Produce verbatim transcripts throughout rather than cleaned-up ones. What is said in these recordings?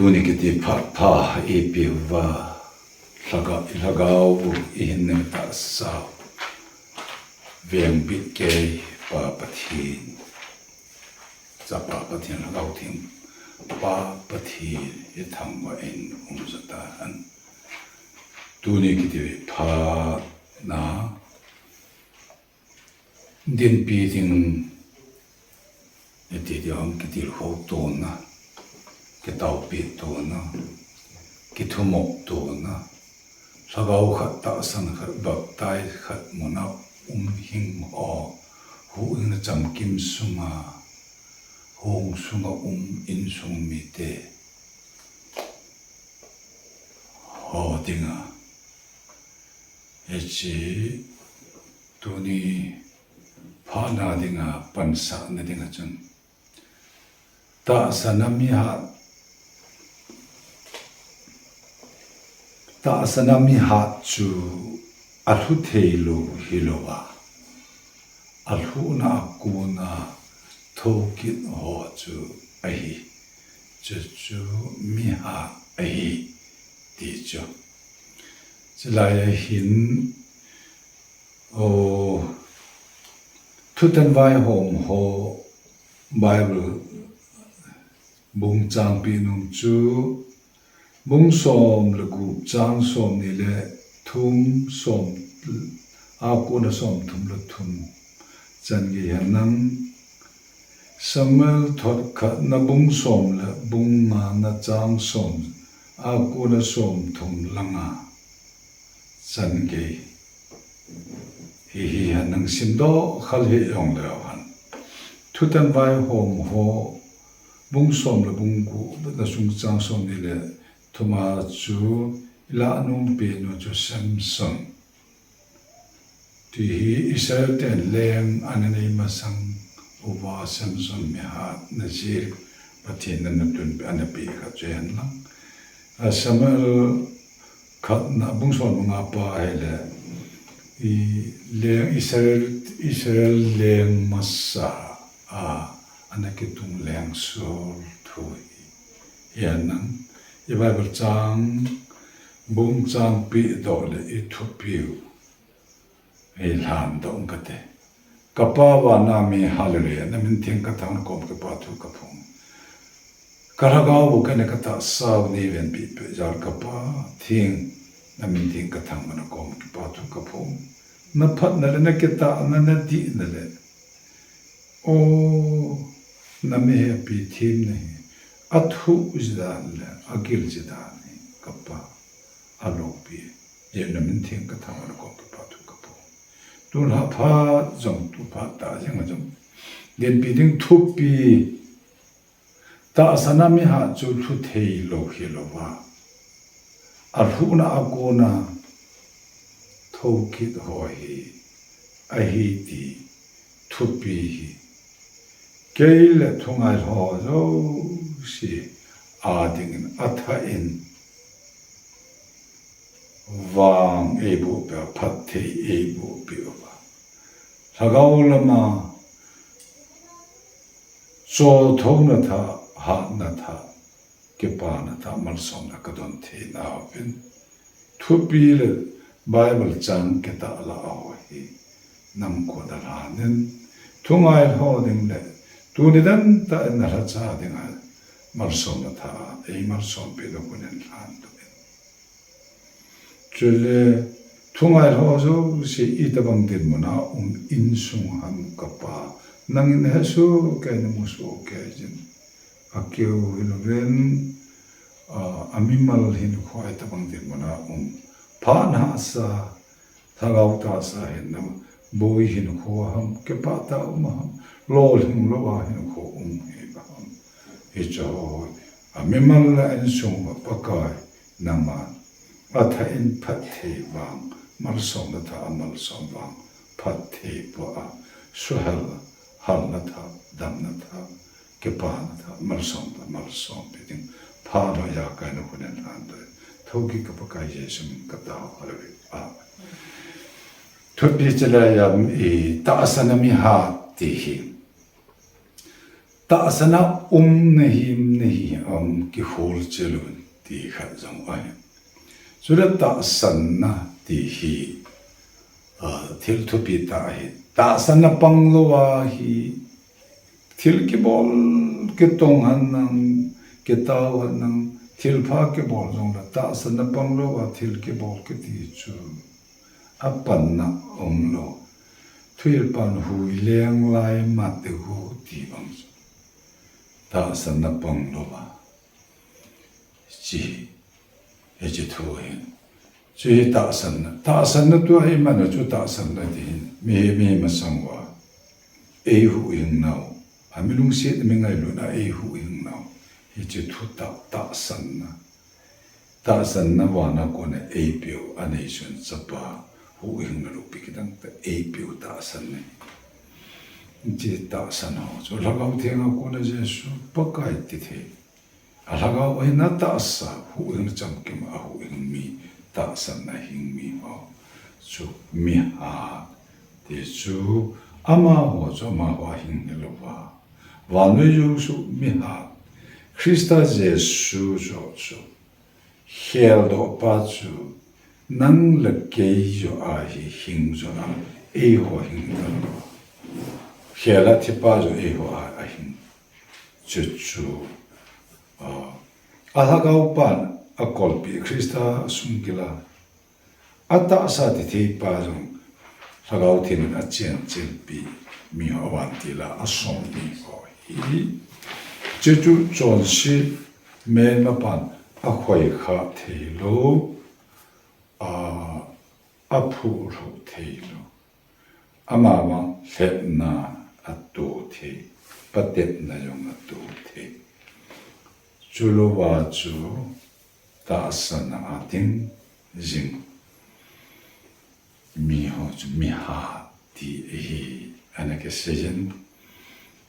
Tuni kiti phat pha eipeuva, lhagao, lhagao ihin nang tahsa u, vengbit kei Pa Pathen, Chapa Pathen, Lhagao Theng Pa Pathen ithangvah in umjo tahen. Tuni kiti phat na dinpi ding, iti ding ham, kitilkhou tona, kitaopeh tona, kithumop tona, lhagao khat, tahsan khat, baptize khat muna um hing ho, huhhingna chamkim sunga, hong sunga um insung mite ho dinga, hiche tuni phat na dinga pansatna dinga chun, tahsan a mihat, tahsan a mihat chu alhu theilou hilouva, alhuhna a kona thoukit ho chu ahi. Chuchu mihat ahi ti chu. Chulai a hin, o, thutan vaihom ho Bible bung changpeh nom chu, bung som le gup chang somni le thum, som a kona somthum le thum chan gei henlang, Samuel thot khatna bung som le bung ngana chang som a kona somthum le nga chan gei. Hihi henlang, simdoh khel hih jongleu hen. Thutan vaihom ho bung som le bung gup na sung chang somni le thum a chu ilah nompeh nu chu Samson ti hi Israel ten leng ana nei masang uva Samson mihat Nazir Pathen in ana tunpeh, ana peh khat chu henlang. A, Samuel khatna bung som le nga pa hile, i leng Israel, Israel leng masa a ana kitung leng Saul thu hi henlang. I Bible chang, bung changpeh doh le i thupiu hi lhandoh ing kate. Ka Pa vana mi, hallelujah, na min theng ka thangvah na kom kipa thu ka phong. Ka lhagao u kei na ka tahsa u nei venbit peh jal ka Pa, theng, na min theng ka thangvah na kom kipa thu ka phong. Na phatna le na kitahna, na dihna le, o, na mihepi themna hi athoh ji dan le agil ji dan hi ka Pa, aloupi. Jeh in na min theng ka thangvah na kom kipa thu ka phong. Tulha phat jong, tu phat tah jeng a jong, dinpi ding thupi, tahsan a mihat chu lhu theilou hilouva, alhuhna a kona thoukit ho hi ahi ti thupi hi kei le thungailhao jouse a dingin athah in vang eiboh peh a, phatthei eiboh peh uva, lhagao lama cholthouna thah, hatna thah, kipana thah, malsomna ka don thei nauvin, thupi le Bible chang kitah lah a ho hi nang khut a lhan in, thungailhao ding le tuni dan tah in na lhacha dinga malsomna thah a ei malsom peh na khut in lhandoh in. Chule thungailhao jouse itobang dinmun a um insung ham ka Pa, nangin nahe soh kei, na mu soh kei jin. Akeu hilouvin, a, amimal hinkho a itobang dinmun a um, phat hahsa, lhagao tahsa hinna, boi hinkho ham, kipah tah a um ham, lolhing lou a hinkho um hi ham, hiche ho, amimal a insung uva Pakai, nangman athah in phatthei vang, malsomna thah a malsom vang, phatthei boh a, suhel, halna thah, damna thah, kipana thah, malsomna thah malsom peh ding, phat hahsa a kaina khut in lhandoh in, thoukit ka Pakai Jesu min ka tao, hallelujah. Amen. Thupi chule jam i tahsan a mihat ti hi. Tahsan a um nahim nahi ham kihol chelun ti khat jong ahi. Chule tahsan na ti hi, ah, thil thupi tah ahi. Tahsan na pang lou a hi thil kibol, kitong hen lang, kitao hen lang, thil pha kibol jong le tahsan na pang lou a thil kibol kiti chu apanna um lou. Thuhilpan hui leng lai mat te gu ti bang chu. Tahsan na pang lou a. Chi, hiche thu hi. Chu hi tahsan na. Tahsan na tua hi man chu tahsan na ti hin. Mi hi mi masang uva. Ei huhhing nau. A mi lungset mi ngailutna ei huhhing nau. Hiche thu tah, tahsan na. Tahsan na vana kona eipeu, anei sun chapa, huhhing na lopi kidang tah eipeu tahsan na. Hiche tahsan ho. Chu Lhagao Theng a kona Jesu Pakai ti thei. A Lhagao ahin atahsa, huhhing chamkim a huhhing mi, tahsan na hing mi ho. Chu mihat ti chu amaho chu amaho a hing hilouva. Vannoi jouse mihat. Christa Jesu joh chu. Kheldoh pa chu nang le kei joh a hi hing joh a, eiho hing talou. Khel a thi pa joh eiho a, ahing. Chuchu, a, a Lhagao pan akolpi Christa sung kila. Atahsa ti thei pa jong Lhagao Theng in achen chenpi mi ho vantil a asom mi ho hi. Chuchu chonset melma pan akhoi kha thei lou, a, aphuh lhuh thei lou. Amavang lhepna ato thei, patepna jong ato thei. Chulouva chu tahsan a ding jing. Mi ho chu mihat ti hi ana kisei jin.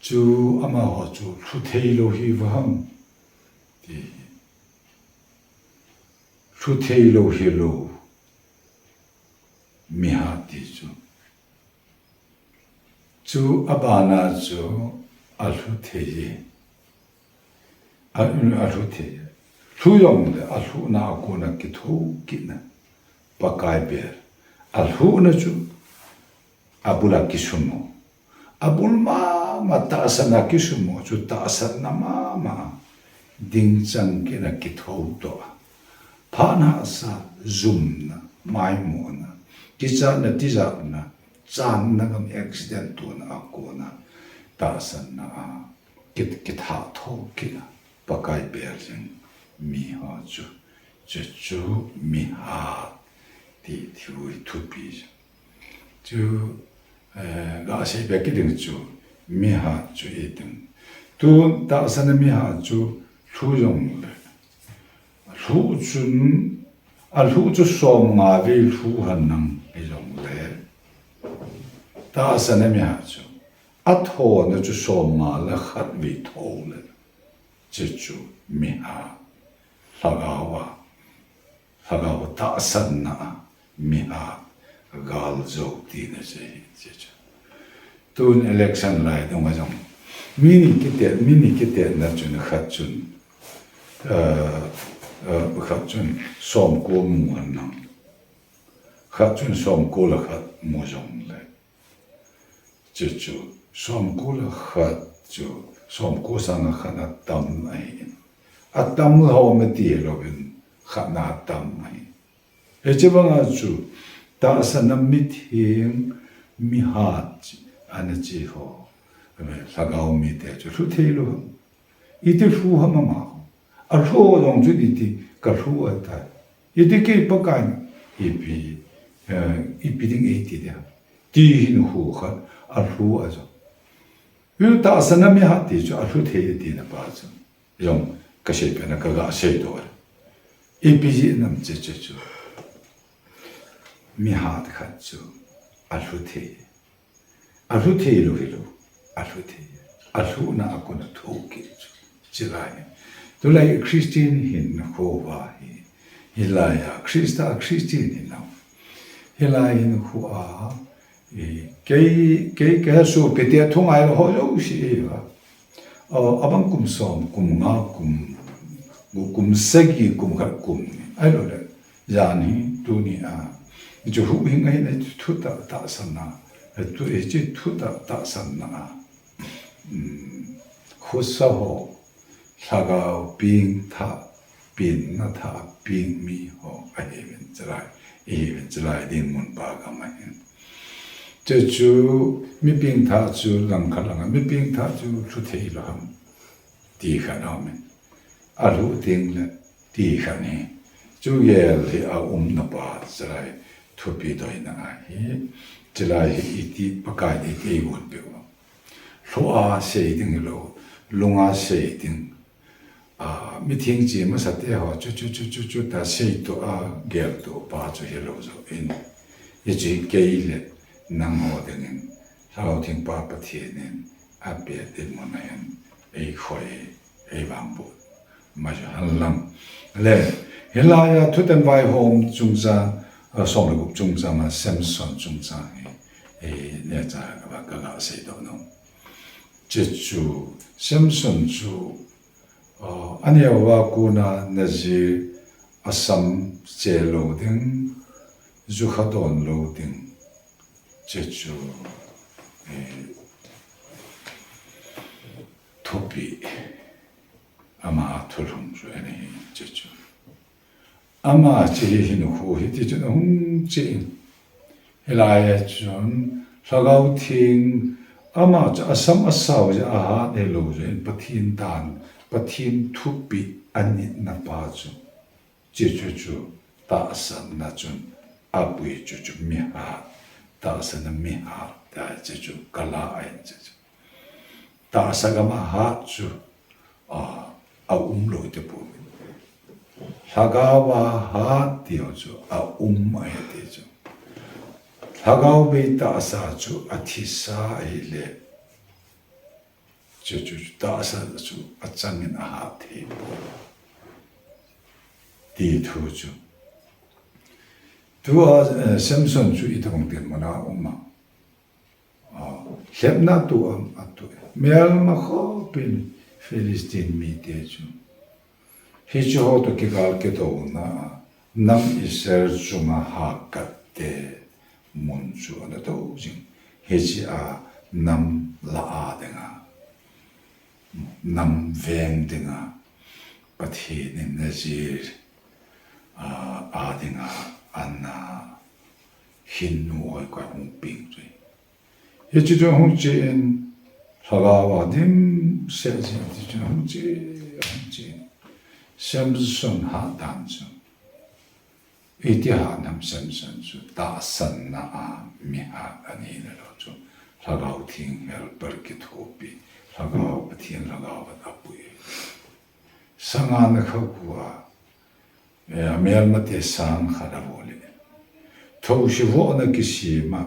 Chu amaho chu lhu thei lou hi vang ti. Lhu thei lou hilou. Mihat ti chu. Chu abana chu alhu thei e. A, alhu thei e. Lhu jong le alhuhna a kona kitho kitna. Pakai bel. Alhuhna chu abul a kisumo. Abul mama tahsan a kisumo chu tahsan na mama ding chang kitna kitho toh a. Phat hahsa, jumna, maimona, kichatna, tijatna, channa gam accident tona a kona tahsan na a kit, kitha tho kitna Pakai bel jing mi ho chu, chu, chu mihat ti thu hi thupi chu. Chu, eh, gasei be kiding chu, mihat chu i ding. Tun tahsan a mihat chu lhu jong le. Lhu chun, alhu chu som nga vei lhu hen lang hi jong le. Tahsan a mihat chu. Athona chu som nga le khat vei tho le. Chuchu mihat. Lhagao a. Lhagao tahsan na a mihat gal jou tina chu hi, chu chu. Tun election lai dunga jong. Mi ni kite, mi ni kite na chun khat chun, eh, eh, khat chun som ko mu hen lang. Khat chun som ko le khat mu jong le. Chuchu, som ko le khat chu, som ko sanga khat na tam ahi. Atam ho me ti louvin, khat na tam ahi. Hiche banga chu, tahsan a mitheng, mihat, ana chi ho. Lhagao mite chu, lhu thei lou. Iti lhu ham ama. Alhu jong chu iti ka lhu atai. Iti kei Pakai ipi, eh, ipi ding eiti dia. Ti hin hu khat alhu a jong. Yu tahsan a mihat ti chu alhu thei tina pa chu. Jong ka sei pena ka ga sei doh. Ipi ji nam che che chu. Mihat khat chu alhu thei. Alhu thei lou hilou, alhu thei. Alhuhna a kona thokit chu. Chilai. Tulai Christian hinkho va hi. Hilai a, Christa Christian hinau. Hilai hinkho a, i, kei, kei, kei sopi te thungai lou ho jouse hi va. Abang kum som, kum nga, kum gup, kum sagi, kum khat, kum ni. Ahilouleh, jan hi, tuni a, chu huhhing ahin, thu tah, tahsanna, tu, hiche thu tah, tahsanna a, um, khosa ho, lhagao pengthah, penna thah a peng mi ho ahiuvin chulai, ihiuvin chulai dinmun pa gam ahin. Chuchu mi pengthah chu langkhat langa, mi pengthah chu lhu thei lou ham ti khat aumin. Alhu tengle ti khat hi. Chu gel hi aumna pa chulai thupi doina ahi. Chulai hi iti Pakai in iti eigon peh u. Lhu a sei ding hilou, lung a sei ding. A, mitheng che masate ho, chu, chu, chu, chu, chu, ta sei to a, gel to pa chu hilou jouvin. Hiche kei le nangho dingin, Lhagao Theng pa Pathen in, apeh dinmun ahin, eikhoi, eivangboh. Mai chu henlang. Le, hilai a thutan vaihom chungchang, a, som le gup chungchang a, Samson chungchang hi, e, neocha ka, ka, ka seidoh nom. Chuchu, Samson chu, a, aneo a kona Nazir asam che lou ding, ju kha don lou ding. Chuchu, e, thupi, ama thulhung chu ahi, chuchu. Ama che hi hinkho hi tichun ahung chen. Hilai a chun Lhagao Theng ama chu asam asao jeh a ahat hilou jeh in Pathen dan, Pathen thupeh anitna pa chu. Chuchu chu tahsanna chun apui chuchu mihat, tahsanna mihat, ta chuchu kala ahin chuchu. Tahsa gam a hat chu, a, aum lou ti pou. Lhagao a hat ti ho chu aum ahi ti chu. Lhagao bei tahsa chu athisa ahile. Chu, chu, chu tahsa chu achangin ahat thei pou. Ti thu chu. Tua, eh, Samson chu itobang dinmun a um am. A, lhepna atoh am, atoh e. Melma khopin Philistine mite chu. Hiche ho toh kikal kidouna a, nam Israel chunga hahkat te mun chu ana tou jing. Hiche a nam la a dinga, nam veng dinga, Pathen in Nazir, a, a dinga, ana hin nu hoi koi hung peng chu. Hiche chu hung chen, lhagao a dimset jing ti chu hung chen, hung chen. Samson hat dan chu. Iti hat nam Samson chu tahsanna a mihat ahi nalou chu. Lhagao Theng helper kithopi, Lhagao Pathen Lhagao a apui. Sanga ana khau a, eh, amelmate sang khat avoh le. Thousi vohna kisem a,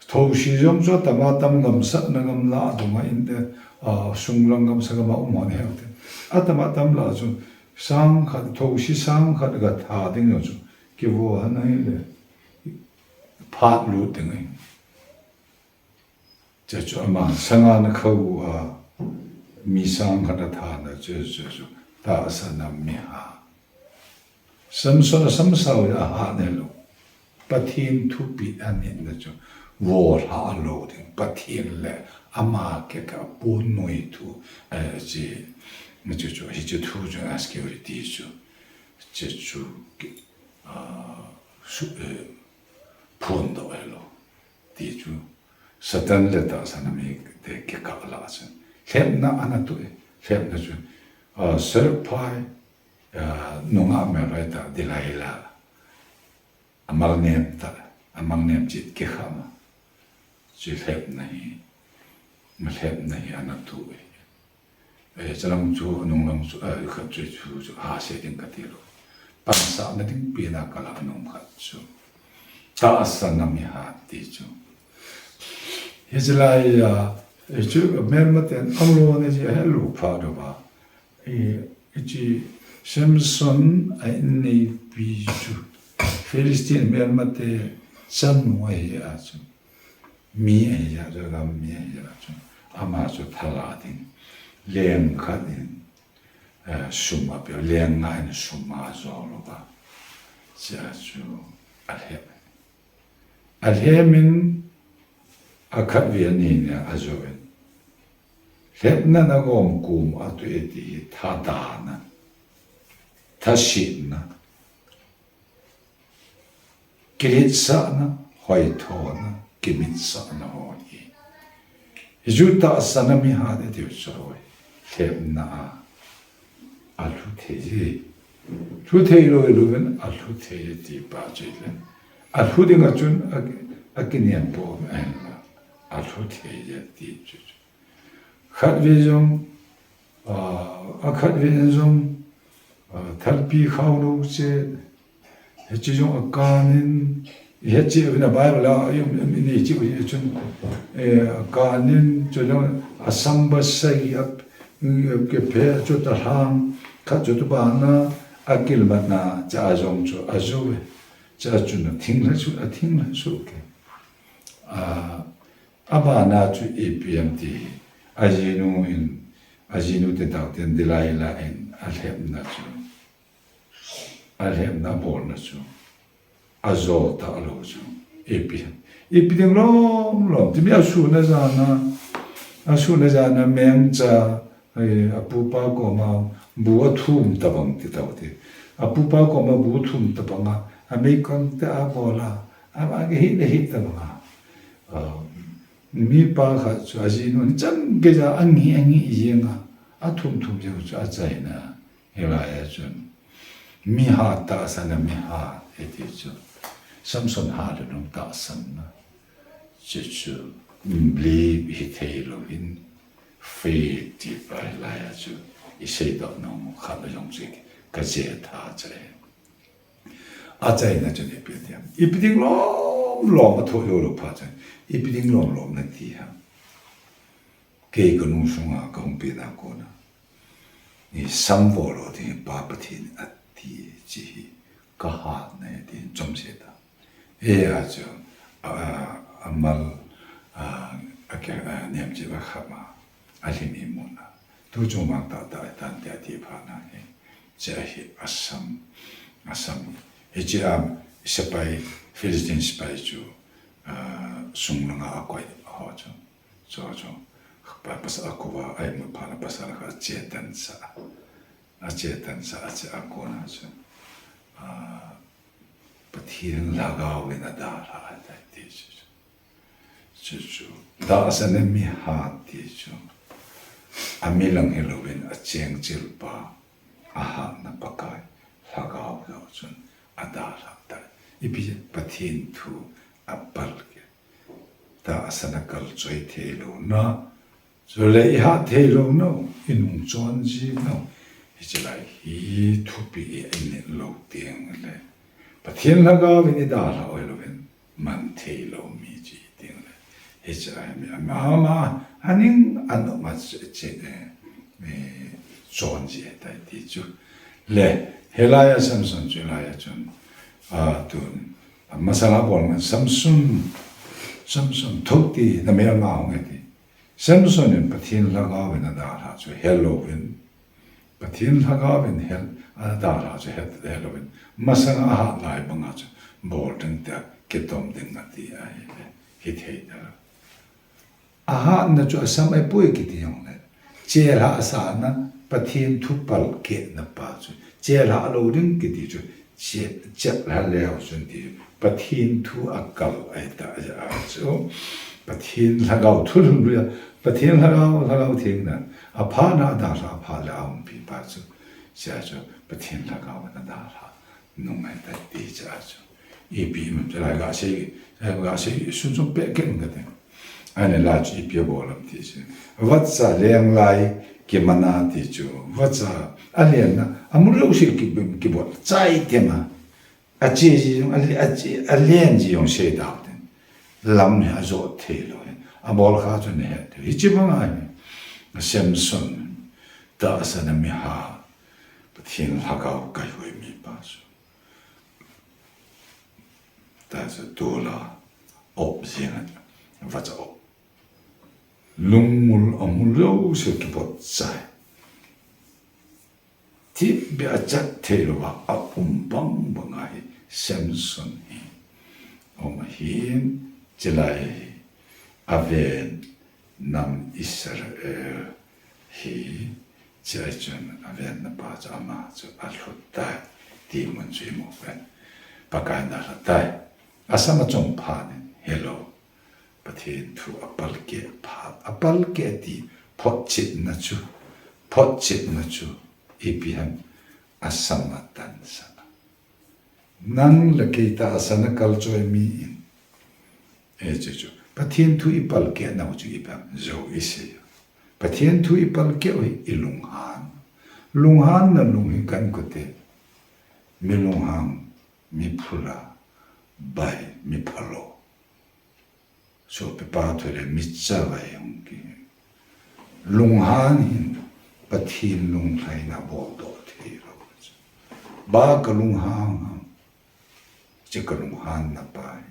Thousi jong chu atama tam gamsatna gamla a dunga inte, a, sunglang gamsa gam a um hon heu te. Atama tam la chu sang khat, thousi sang khat ga tha ding jong chu kivo han ahile phat lut ding ahi. Chuchu ama sanga ana khau a mi sang khat athana chu, chu, chu tahsanna mihat. Samson asam sao jeh a ahat nalou. Pathen thupeh anitna chu volha lou ding. Pathen le ama kikah a ponnoi thu, eh, che, chu, chu, hiche thu chu security chu, che chu, ah, su, eh, phondoh hilou. Ti chu, Satan le tahsanna mite kikah lah a chun. Lhepna ana toh e, lhepna chu, ah, Zarephath, ah, nungah melhoi tah Delilah, amal nem tah, amal nem chet kikham a. Chu lhepna hi, lhepna hi ana toh e. Eh, chulang chu, nunglang chu, eh, khat chu, chu, chu, ha se ding kati lou. Pansahna ding pen a kala nom khat chu. Tahsanna mihat ti chu. Hiche lai a, eh, chu, melmaten, amlo ne ji, helou pha do ba. Eh, hiche Samson a inneipi chu. Philistine melmate chanu ahi a chu. Mi ahi a, Juda mi ahi a chu. Ama chu thala ding. Leng khat in, eh, sum ape, leng nga in sum ajo lou va. Chia chu alhem. Alhem in akhat ve ani nia ajo in. Lhepna na gom kum atu e ti hi thadana, thasitna, kiletsahna, hoithona, kimitsahna ho hi. Hichu tahsana mihat e tiu chu ho hi. Lhepna a, alhu thei e. Lhu thei lou, lou in alhu thei e ti pa chu le. Alhu ding a chun a, akinem po ahin la. Alhu thei e ti chu. Khat ve jong, ah, akhat ve in jong, ah, thalpi khao lou che, hiche jong akan in, hiche in a Bible a, um, um, in hiche in chun, eh, akan in, chule asamba sai a, um, kiphe chu tahlang, khat chu tubana, akilmatna, cha jong chu ajo ve, cha chu na thing la chu, athing la chu ke. Ah, Abana chu ipi ham ti hi, ajinu in, ajinu te tau ten Delilah in alhepna chu, alhepna abolna chu, ajo talou chu, ipi ham. Ipi ding lom lom, ti mi asuna jana, asuna jana mengcha, Ai, apupa koma bu athum tabang ti tau te. Apupa koma bu athum tabang a, ameikong te abol a, ama ke hi le hi tabang a. Ah, mipa khat chu ajinu ni chan ke ja angi angi jeng a, athum thum jeng chu achaina. Hilai a chun. Mihat tahsana mihat e ti chu. Samson hat lou nung tahsanna. Chuchu, believe hi thei lou hin, faith ti pa hilai a chu, i seidoh nom khat le jong chu, ka che tha che. Achaina chun ipi ti ham. Ipi ding lom lom a thoh lou lou pha chun, ipi ding lom lom na ti ham. Kei ka nu sunga ka hung pena kona. Ni samvo lou ti hi Pa Pathen ati chi hi ka hatna e ti chom se ta. E a chu, a, a, amal, a, a ke, a, nem chi va khama, alhim imuna. Tu chung mang ta ta tan te ati pha na hi. Che hi asam, asam. Hiche a, sepai, Philistine sepai chu, a, sung langa akoi ho chu. Chu, chu, pa, pasal a kova, ai, mu pha na pasal kha chetan sa. Achetan sa, ache akona chu. A, Pathen lhagao in adalha tai ti chu. Chu, chu. Tahsana mihat ti chu. Amilang hilou in achengchil pa. Ahatna Pakai. Lhagao lou chun adalha tai. Ipi Pathen thu apal ke. Tahsana kalchoi thei louna, chule i hat thei louna, i nung chon ji nau. Hiche lai hi thupi i, i nit lou teng le. Pathen lhagao in i dalha oi louvin, man thei lou mi chi teng le. Hiche lai mi ama, ama, aning anom a che, che, eh, eh, chon ji tai ti chu. Le, hilai a Samson chu lai a chun, a, tun, Masanga bol ngan Samson, Samson, thou ti, na mel ma hung e ti. Samson in Pathen lhagao in adalha chu helouvin. Pathen lhagao in hel, adalha chu he, helouvin. Masanga ahat lai banga chu bol ding tia, kitom ding ati ahi le, hi thei ta. Ahatna chu asam ahi poi kiti jong le. Chelhah asahna, Pathen thu palkehna pa chu. Chelhah lou ding kiti chu. Che, chelhah leu chun ti chu. Pathen thu akal ahi ta ja chu. Pathen lhagao thu lhun ria. Pathen lhagao, lhagao thengna. Apha na adalha, apha le aumpi pa chu. Sia chu Pathen lhagao na dalha. Nung ahi ta ti cha chu. Ipi mun cha lai ga sei, ga sei sun sung pe ken ka te. Ane la chu ipi abol am ti chu. Vatsa leng lai kimana ti chu. Vatsa alen na, amu lou sil ki, kibol. Chai te ma. Ache ji jong, a, ache, alen ji jong sei dau te. Lam hi ajo thei lou hi. Abol kha chu ne he. Hiche banga hi. Samson. Tahsana mihat. Pathen lhagao kai hoi mi pa chu. Tahsa tula op jing a, vacha op. Lungmul amul jouse kibotchai. Thipbeh a chat thei louva aum bang banga hi Samson hi aum ahin, chulai hi aven nam Israel hi, chulai chun avenna pa chu ama chu alhut tai ti mun chu imu pen. Pakai in alha tai. Asam achom phat in hilou. Pathen thu apalkeh phat, apalkeh ti photchetna chu, photchetna chu ipi ham, asam atansah. Nang le kei tahsan a kalchoi mi in, e, chu chu Pathen thu ipalkeh nau chu ipi ham, jou isei. Pathen thu ipalkeh u hi ilunghan. Lunghanna lung hi kan kote. Mi lunghang, mi phula, bai, mi phalo. Sopipa thu le mi chavai hung ki. Lunghan hin Pathen lunglhaina boldoh thei lou. Ba ka lunghang ham. Chi ka lunghanna pa hi.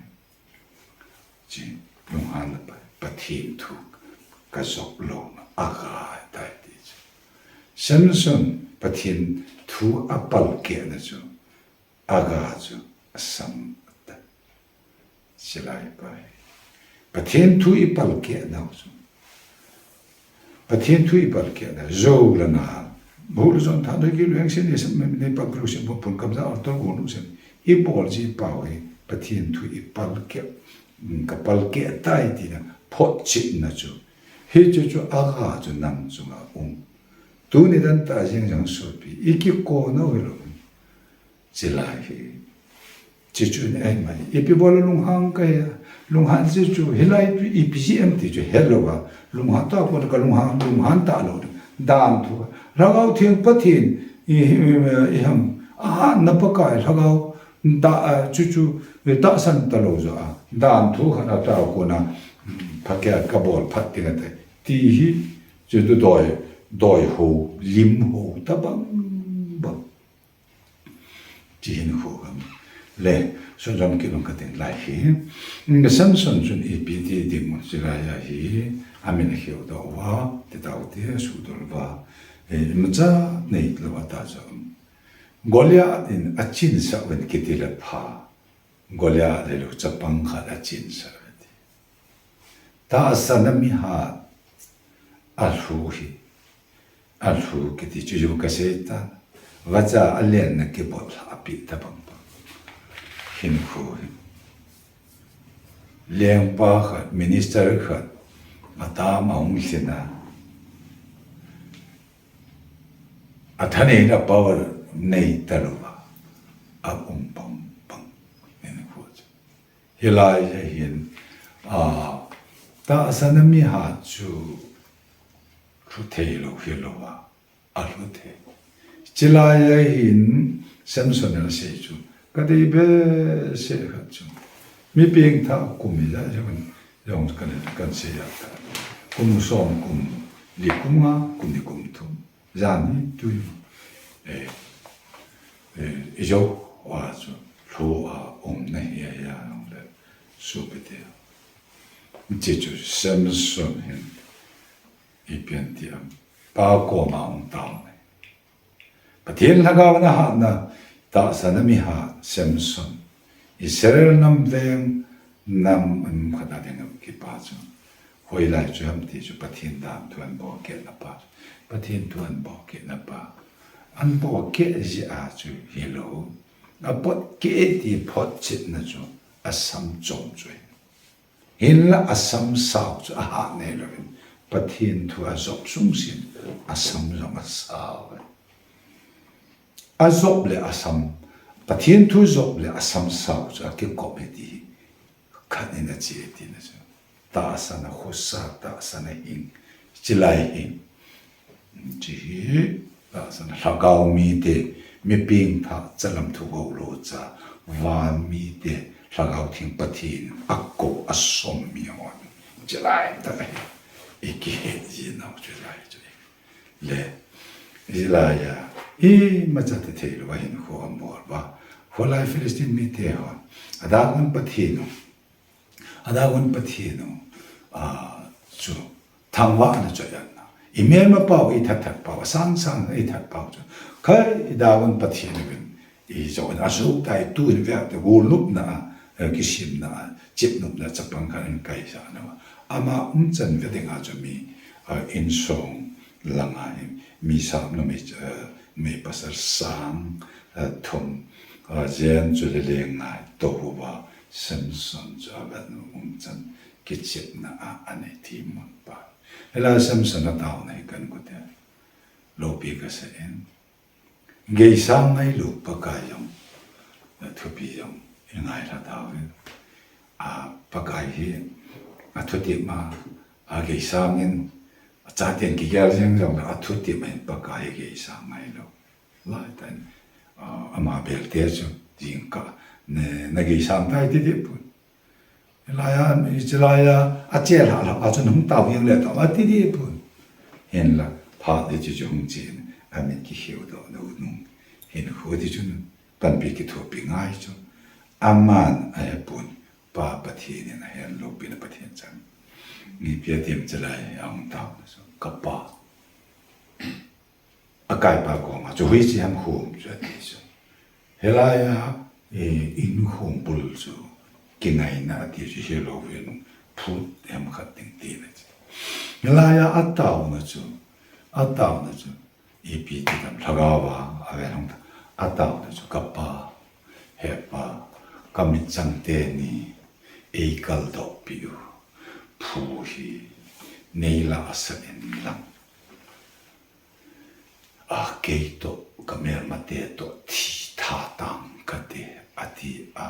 Chi lunghanna pa hi. Pathen thu ka jop louna aga tai ti chu. Samson Pathen thu apalkeh na chu. Aga chu asam ata. Chulai pa hi. Pathen thu ipalkeh nau chu. Pathen thu ipalkeh na, jou le nal. Bol le jon tha doi ki lueng sin ni sam ni pa kru sin bol pun kam ja or to go nu sin. Ibol ji pau hi. Pathen thu ipalkeh. Mm, ka palkeh tai tina. Photchetna chu. Hichu chu aga chu nang chunga um. Tuni dan tah jeng jong sopi. Ikikoi nau hilou. Chulai hi. Chichu ni ai mai. Ipi bol lunghang ka ya. Lunghang chichu. Hilai chu ipi ji em ti chu helouva. Lunghang ta ko ka lunghang, lunghang ta lou. Dan thu. Lhagao Theng Pathen. I, i, i ham. Ahatna Pakai lhagao. Da, a, chuchu. Tahsan ta lou jo a. Dan thu khat a ta ko na. Phakia ka bol phat ti ka te. Ti hi. Chu tu doi, doi ho, lim ho, ta bang bang. Chi hin khu gam. Le, so jam ki long ka ting lai hi. Nga Samson chun ipi ti ding mo chi lai ya hi. Amin a hiu do wa, ti tau ti su dol wa. E, macha nei lo wa ta jam. Goliath in a chin sa wen ki ti le pha. Goliath le lo chapang khat a chin sa wen ti. Tahsan a mihat a lhu hi, a lhu kiti chu ju ka sei ta, vacha a lenna kibol lha a pi ta bang bang. Hin khu hi. Lengpa khat, minister khat, a tam a hung lhin a, a thaneina power nei ta lou a, a um bang bang. Hin khu chu. Hilai a hin, a, tahsan a mihat chu lhu thei lou hilou a, a lhu thei. Chulai a hin Samson in a sei chu, ka dei behseh khat chu. Mi pengthah kum ijat jong, jong kan, kan sei a ta. Kum som, kum li, kum nga, kum ni, kum thum. Jan hi tui, eh, eh, i jo wa chu lhu a um na hi a ya nong le su pe te. Chi chu Samson hin i pian ti am pa ko ma ong tao ne. Pathen lhagao na ha na tahsan a mihat Samson. Israel nam veng nam an khat a ding a kipa chu. Hoilai chu ham ti chu Pathen dan thu an bolkeh na pa. Pathen thu an bolkeh na pa. An bolkeh jeh a chu hilou. A bolkeh ti photchetna chu a sam chom chu. Hinla a sam sao chu a ha nei louvin. Pathen thu a jop sung sin a sam jong a sao. A jop le a sam, Pathen thu jop le a sam sao chu a kikop e ti hi khat in a chi e ti na chu. Tahsan a khosa, tahsan a hing, chulai hing. Chi hi, tahsan a lhagao mite, mi pengthah, chalam thu ho lo cha, van mite, lhagao theng Pathen, a ko, a som mi hon. Chulai ta hi, i kihe ji nau chulai chu. Le, hilai a, imacha te thei lou a hin khu a bol va. Hoilai Philistine mite hon, a Dagon Pathen u, a Dagon Pathen u, a, chu, Thangvahna chu ahi na. I melma pau, i that that pau, asang sang i that pau chu. Khai i Dagon Pathen uvin. I jo in asu tai tu in vek te gol nupna a, eh, kisimna a, chip nupna chapang khat in kai sa na. Ama umchan ve ding a chu mi, eh, insung langa hi, mi sap na mi, eh, mi pasal sang, eh, thum, eh, jen chu le le ngai to huwa Samson chu avet nu umchan kichipna a anei ti mun pa. Hela Samson a tauna hi kan kute. Lopi ka sa in. Geisang ngailou Pakai jong, athupi jong, i ngailha tauvin. A, Pakai hi, athutep ma, ageisang in, achaten kigel jeng jong, athutep ma in Pakai hi geisang ngailou. Lai tan, a, ama belte chu, jingkah, na, na geisang tai ti ti pun. Hilaiya, hiche laiya, achel hah lhah a chun hung tao jeng le tao, ati di pun. Hinla, phat hiche chu hung chen, amit kikhiu doh doh nung. Hinkho ti chun, panpi kithopi ngai chu. Aman ahe pun, Pa Pathen in ahen loupina Pathen chan. Ipi atim hiche lai ahung tao na chu, ka pa. Akaipa koma chu hoiche ham khom chu ati chu. Hilaiya, eh, in khom bul chu kingaina ati chu hilou vin phut hem khat ding tina chu. Hilaiya atauna chu, atauna chu, ipi ti tam lhagao va, avel hung ta, atauna chu ka pa, he pa, ka mitchang teni, ei kaldoh piu, phu hi, nei la asa in lang. A kei toh, ka melmate toh, thi tha tang kate, ati a.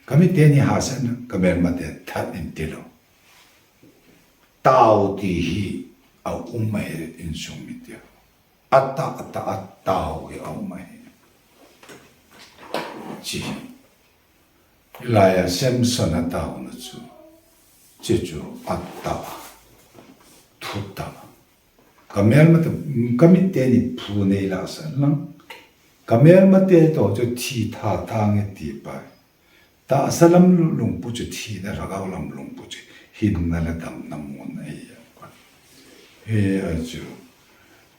Ka mit teni hahsatna, ka melmate that in tilou. Tao ti hi, aum ahi insung mite. Atah, atah, atao hi aum ahi. Chi hi. Hilaiya Samson atauna chu. Chi chu atah. Thutah. Ka melmate, ka mit teni phu nei la sa lang. Ka melmate toh chu thi tha tang e ti pa. Tahsa lam lungpu chu thina, lhagao lam lungpu chu hinna le damna mun ahi. He a chu.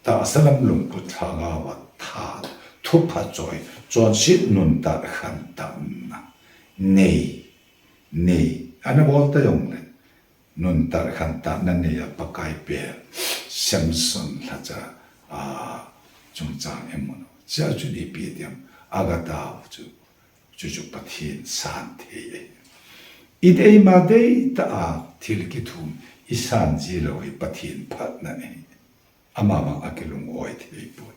Tahsa lam lungpu lhagao a tha, thupha choi, chonset nuntat khantatna. Nei, nei. Ana bol ta jong le. Nuntat khantatna neiya Pakai pen Samson lhacha, a, chungchang imu u. Chea chu ipi ti ham, agatao chu, chu chu Pathen san thei ahi. Eima deitah a thil kithum isan ji lou hi Pathen phatna ahi. Ama vang akilung oi thei poi.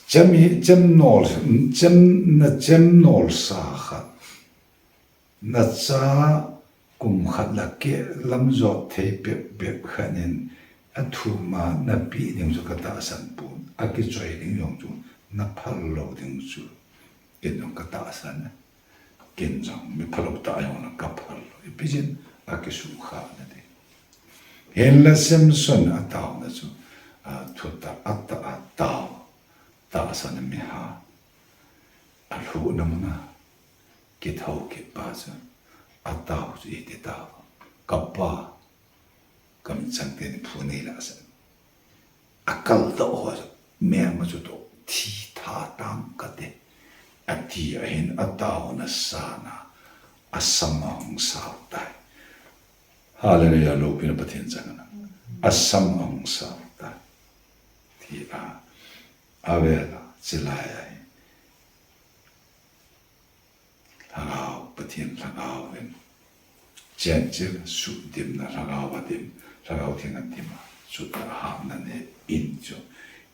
Chem hi, chem nol, chem na chem nolsa khat. Nacha kum khat la keh lam jot thei bep bep khat in athum a napeh ding chu katahsan pon, akichoi ding jong chu naphal lou ding chu ken jong katahsan e. Ken jong mi phalou tah jong le kaphal lou. Ipi jeh in akisukha nati. Hinla Samson ataona chu, a, thutah, atah, atao, tahsan a mihat alhuhna muna kithou kit pa chu, atao chu iti tao, ka pa, ka mitchang teni phu nei la sa. Akaldoh ho chu, melma chu toh, thi tha tang kate, ati ahin ataona sanga, asam ahung sao tai. Hallelujah, loupina Pathen chang na. Asam ahung sao tai. Ti a, avela, chilai ahi. Lhagao, Pathen Lhagao in. Chenchil, sudimna, Lhagao adim, Lhagao Theng adim a. Sutah hahna nei in chu,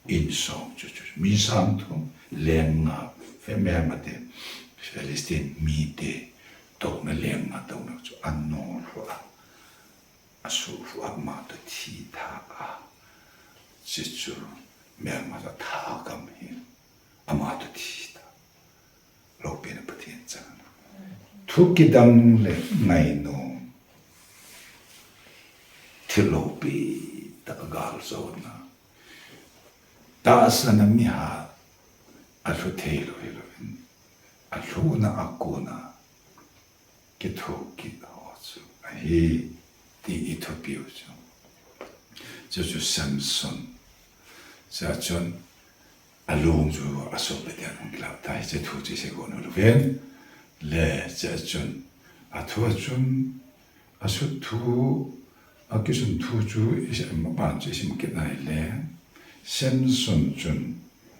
insung chu, chu. Mi sang thum, leng nga, Fe-, melmate, Philistine mite, touna leng nga, touna chu, anol lhou a. Asuh lhou a ama toh thi tha a. Chuchu, melma toh thagam hi. Ama toh thi tha. Loupina Pathen chang na. Thu kidang le ngainom. Thil loupi tah gal jona. Tahsan a mihat alhu thei lou hilou in. Alhuhna a kona. Kithopi ho chu. hi ti i thupiu chu. Chu chu Samson. Chua chun alung chu asop le tian hung kilah tai, chu thu chu i sei go u ven. Le chua chun athu a chun asut thu, akisun thu chu i sim, aban chu i sim kit nai le. Samson chun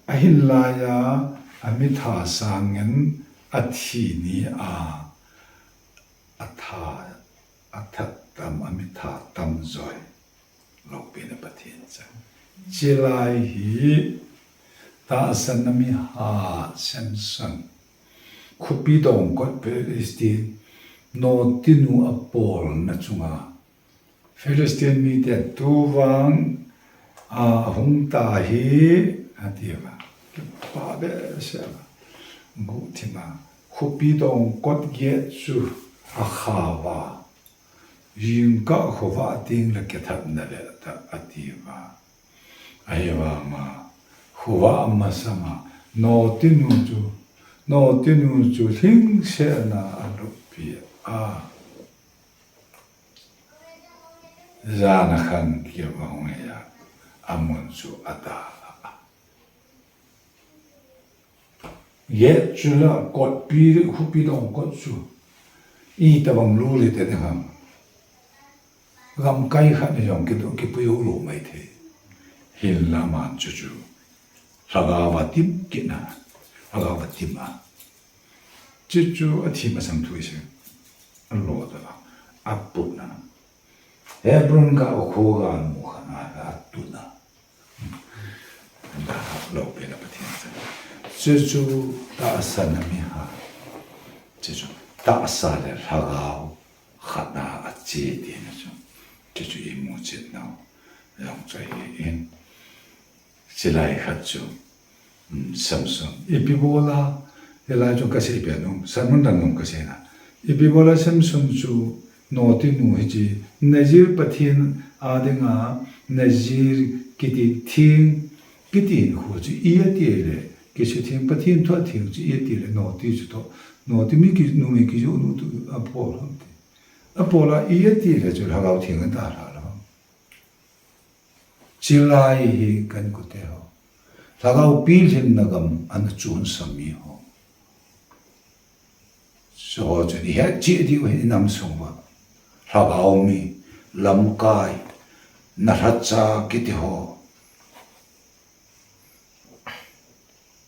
ahin lai a, amitha sangin athi ni a, atha, athat tam, amitha tam joi. Loupina Pathen chang. Chilai hi tahsan a mihat Samson, khopi dongkot Philistine, notinu apolna chunga Philistine mite tuvang ahung ta hi, atiuva. Kipa behseh a. Guhthima. Khopi dongkot get chu akhauva. Jingkah khovah teng le kithat nave tah, atiuva. Ahivanga khovah masanga notinu chu, notinu chu lhingsetna aluppi a. Jan a khan kiam ahung hei a, amun chu adal a. Get chu la kotpi, khopi dongkot chu itobang lu le te ding ham. Gamkai khat ni jong kido, kipui u lou mai thei. Hinla aman chu chu lhagao a tim kit na, lhagao a tim a. Chu chu athi masang thu i sei. Alo ta la, aputna. Hebron ga u kho ga mu khan a, atuna. Loupina Pathen chang. Chu chu tahsan a mihat. Chu chu tahsa le lhagao khat na ache tina chu. Chu chu i mu chet nau. Jong chu ahi in. Chilai khat chu, um, Samson. Ipi bola, hilai chu kasei pen u, sermon dang nom kasei na. Ipi bola Samson chu notinu hiche, Nazir Pathen a dinga, Nazir kiti theng, kiti hinkho chu i ati le, kisutheng Pathen thu atheng chu i ati le, noti chu toh, noti mi ki, numei kijoh nu toh apol ham ti. Apol a i ati le chu lhagao theng adalha lou. Chilai hi ka inkote ho. Lhagao pilhinna gam ana chonsa mi ho. Chu ho chun i het cheh diu ahi i nam sung uva. Lhagao mi, lamkai, nalhacha kiti ho.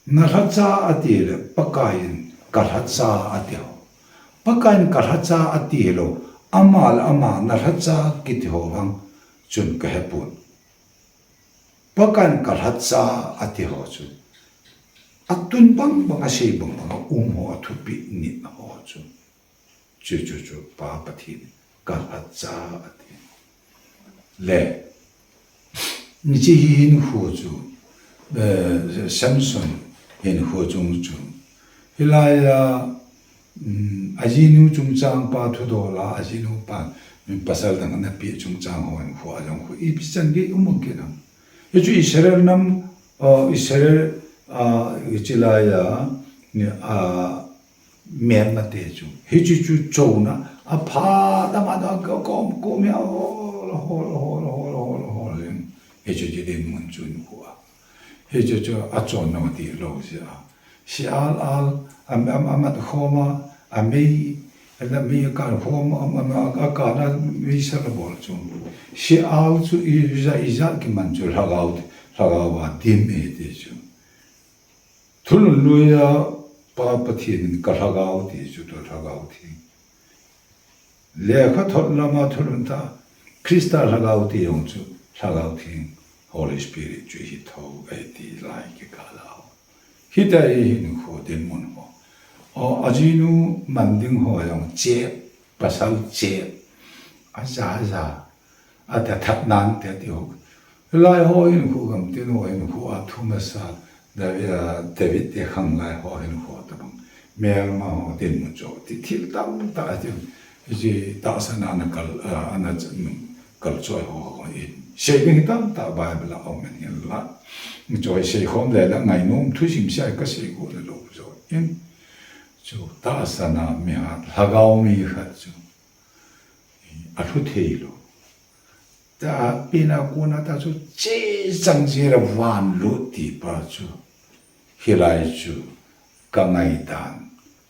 Nalhacha ati le, Pakaiyin kalhacha ati ho. Pakaiyin kalhacha ati hilou, ama le ama nalhacha kiti ho vang chun kahepon. Pakaiyin kalhacha ati ho chu, atun bang bang, asei bang bang a um ho, athupeh nit ho chu. Chu, chu, chu, Pa Pathen kalhacha ati. Le, hiche hi hinkho chu, eh, Samson hinkho chung chu. Hilai a, um, ajinu chungchang pa thudol a, ajinu pa, um, pasal dang ana peh chungchang ho hinkho a jong khu. Ipi chan gei um um kit ham. Hichu Israel nam, uh, Israel, uh, hiche lai a, uh, Myanmar te chu. Hichu chu chona, aphat ama da ka kom kom ya, hol, hol, hol. Hichu chu dinmun chu khu a. Hichu chu achonna ti lou jeh a. Sial al, am, am, amat khom a, amei, ana mei akal khom a, am, am, akal a mei sal abol chu. Sial chu ija, ija kiman chu lhagao, lhagao a dim e ti chu. Thulhun lui a Pa Pathen in kalhagao ti chu toh lhagao theng. Lekhathot lama thulhun tah, Christa lhagao ti jong chu lhagao theng, Holy Spirit chu hi tho ahi ti lai kikah a. Hitia hi hinkho dinmun ho. O, ajinu man ding ho jong chep, pasal chep, aja, aja. Ata that nante ti ho. Lai ho hinkho gam tin ho hinkho a thu masa, David, ah, David te khang lai ho hinkho tabang. Myanmar ho dinmun chu ti thil tamtah a tin. Hiche tahsan a ana kal, ah, ana ch-, um, kalchoi ho, ho in. Sei ding tamtah Bible a um in hinla. Choi sei khom le la ngainom thusim sia kasei go le lou jo in. Chu tahsan a mihat lhagao mi khat chu. alhu thei lou. Tua pen a kona ta chu chechang jeh a van lut ti pa chu, hilai chu ka ngaidan,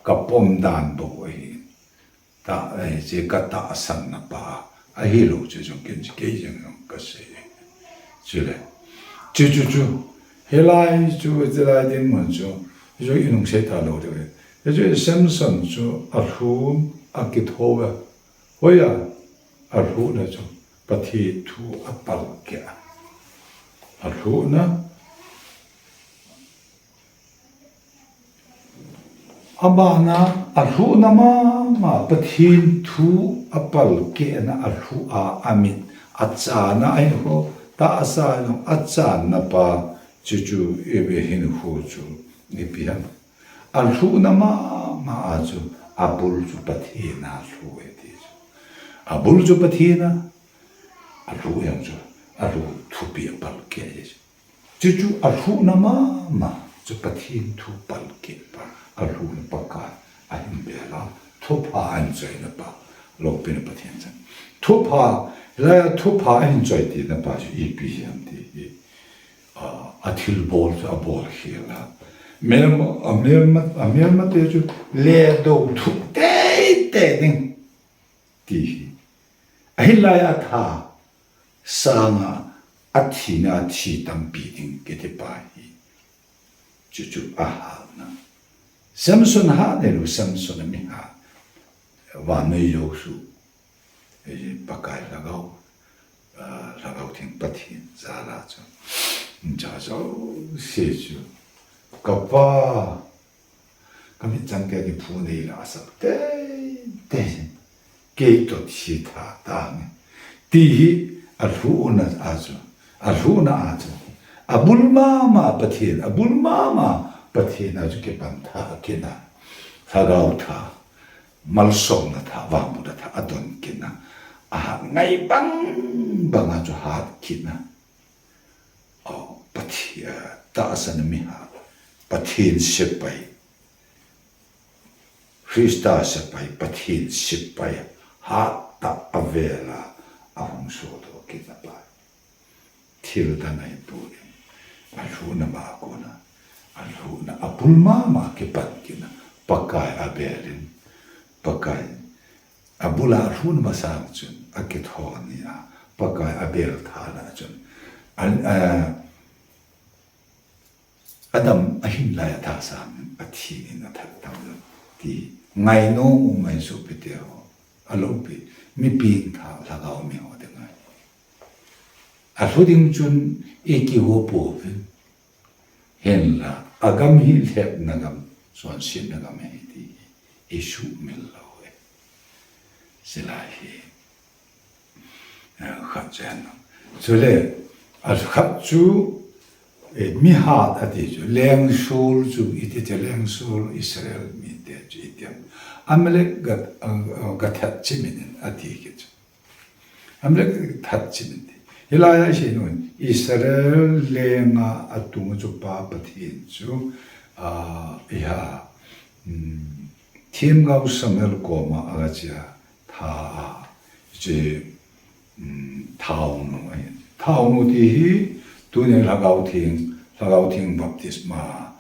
ka pom dan bou ahi. Ta, eh, che ka tahsanna pa ahi lou chu jong ken kei jong jong ka sei. Chule, chu chu chu, hilai chu, hilai dinmun chu, chu i nung sei ta lou ding. Chu Samson chu alhun a kitho a, hoiya alhun a chu Pathen thu a palkeh a. Alhun a, abana alhun a mama Pathen thu a palkeh na alhu a, amit a chana ahi ho, tahsa jong a channa pa chu chu i ve hin ho chu ipi ham. Alhun a mama a chu abul chu Pathen a lhu e ti chu. Abul chu Pathen a, alhu jong chu, alhu thupi a palkeh e chu. Chu chu alhun a mama chu Pathen thu palkeh pa, alhun a Pakai ahin bel a, thupha ahin choina pa, loupina Pathen chan. Thupha, hilai a thupha ahin choi tina pa chu ipi ham ti hi, a, a thilbol chu abol khel a. Melma, a melma, a melmate chu le do thup teitei ding ti hi. Ahinlai a tha sanga a thina thi tampi ding kiti pa hi. Chu chu ahalna. Samson hat nei lou, Samson a mi hat. Vannoi jouse. Eh, Pakai Lhagao, ah, Lhagao Theng Pathen jal a chu. Cha jouse chu. Ka pa, ka mitchang te ni phu nei la sak teitei. Kei toh thi tha tange. Ti hi alhun a chu. Alhun a chu. Abul mama Pathen, abul mama Pathen a chu kipan tha kit a. Lhagao tha. Malsomna tha, vangbohna tha, adon kit a. Ahat ngai bang bang a chu hat kit a. O, Pathen, eh, tahsan a mi hat. Pathen sepai. Christa sepai, Pathen sepai. Hat tah a vel a, ahung sodoh kit a pa. Thil dang ahi poi. Alhun a ma kona. Alhun a abul mama kipan kit a. Pakai abel in. Pakai. Abul a alhun masang chun. Akitho ni a. Pakai abel tha na chun. Al, a, Adam ahin lai a tha sang in, athi in athat tam lo. Ti ngainom um mai sopite ho. Aloupi. Mi pengtha Lhagao mi ho te ngai. Alhu ding chun i kiho pouvin. Hinla, agam hi lhepna gam, chonsetna gam ahi ti hi, i sumil lou e. Silai hi, eh, khat chen. Chule, akhat chu, eh, mi hat ati chu, lengsol chu, iti chu lengsol Israel mite chu iti. Amalek ga, eh, ga that chimin ati ki chu. Amalek that chimin ti. Hilai a i sei nom in, Israel lenga atung chu Pa Pathen chu, a, iha, um, themgao Samuel koma aga chia tha a, hiche, um, thaonu ahi. Thaonu ti hi, tuni Lhagao Theng, Lhagao Theng baptisma,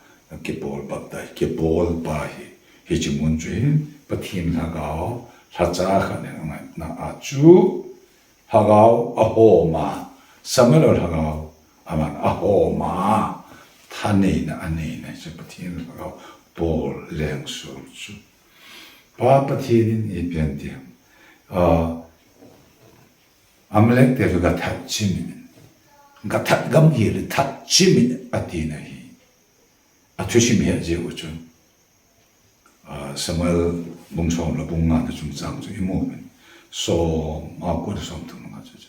kibol baptize, kibol pa hi, hiche mun chu hin, Pathen Lhagao, lhacha khat in angaina a chu, Lhagao ahoma, Samuel Lhagao, aman ahoma, thaneina, aneina, hiche Pathen Lhagao, bol lengsol chu. Pa Pathen in ipi ati ham, ah, Amalek te chu ga that chimin, ga that gam hi le that chimin atina hi. Athusim hi ajeh u chun. Ah, Samuel bung som le bung nga na chungchang chu imu uvin. Som, a, ko som thum nga chu chu.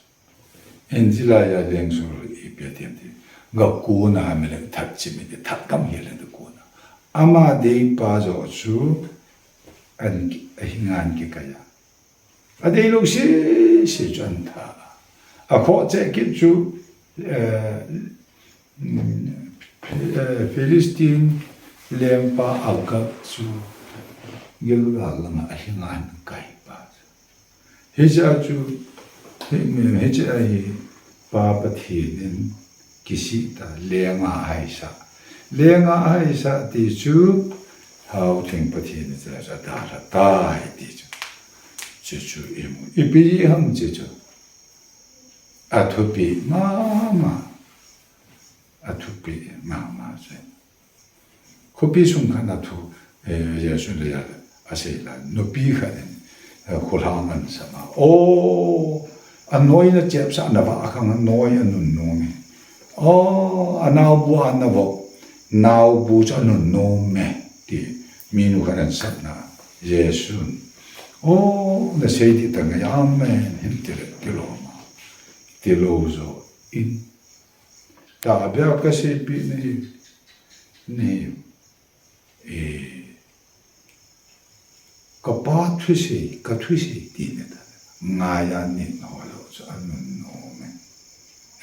Injila ya lengsol ipi ati ham ti. Ga kona Amalek that chimin ti that gam hi le ga kona. Ama deipa joh chu an ki, ahi ngan kikai a. Adeilou sese chu antha. Akhoh cheh kit chu, eh, mm, eh, Philistine lengpa Agag chu Gilgal langa ahi ngan kai pa. Hiche a chu, hi, hiche a hi Pa Pathen in kisih ta, lenga ahaisah. Lenga ahaisah ti chu, Hau Theng Pathen in chu adalha tai ti chu. Chu chu imu. Ipi ham chu chu. Athupi mama. Athupi mama chu. Khopi sung khat a thu, eh, Jesu le a, asei la, nupi khat in, eh, kholhang ahin sam a. O, anoina chepsah na va akhang noi anunnom e. O, anaobu ana vop, naobu chu anunnom e, ti minu khat in asapna, Jesu. O, nasei ding tah ngai, amen, hin ti le, ti lou ma. Ti lou jo in. Tabia kaseipeh nahi, nahi. Eh, kapa thusei, kathusei ti na ta. Ngai a nit ho lou chu anunnom e.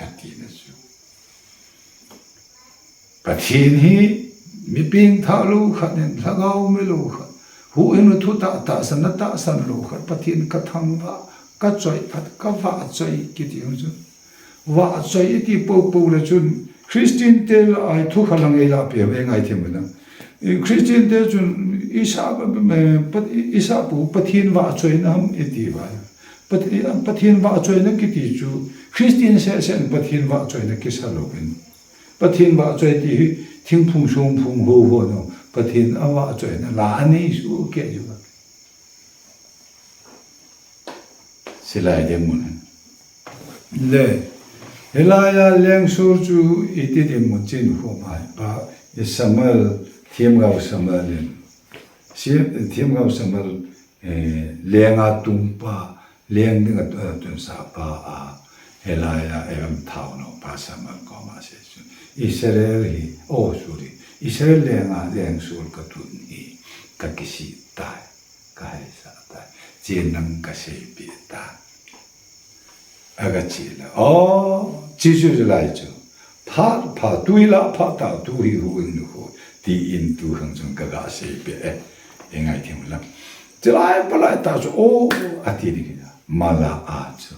Ati na chu. Pathen hi mi pengthah lou khat in, lhagao mi lou khat. Huhhingna thu tah, tahsanna tahsan lou khat. Pathen kathangvah, kachoi phat, kavahchoi kiti ho chu. Vahchoi iti poupou le chun, Christian te lah a thu khat lang eilahpeh, eingaithem u na. Christian te chun, isah, eh, pat-, isah pou, Pathen vahchoina ham iti uva. Pat-, Pathen vahchoina kiti chu, Christian sehseh in Pathen vahchoina kisa lou in. Pathen vahchoi ti hi, thingphung songphung ho ho no, Pathen avahchoina la anei soh kei uva. Chulai ding mun. Le, hilai a Lengsol chu iti ding mun chin khu mai pa, i Samuel, Themgao Samuel in. Si, Themgao Samuel, eh, lenga tung pa, leng ding a tu-, a tunsa pa a, hilai a, eh, em thao no pa Samuel koma asei chu. Israel hi, oh, sorry. Israel lenga Lengsol katun hi, kakisih tai. Kahaisah tai. Chen nang kaseipeh tai. Aga che le. Oh, Jesu chu lai chu. Pha, pha, tui la, pha ta, tu hi hu in khu. Ti in tu khang chun kaga seipeh e. Eingaithem u lang. Chulai palai tah chu, oh, ati ding a. Mala a chu.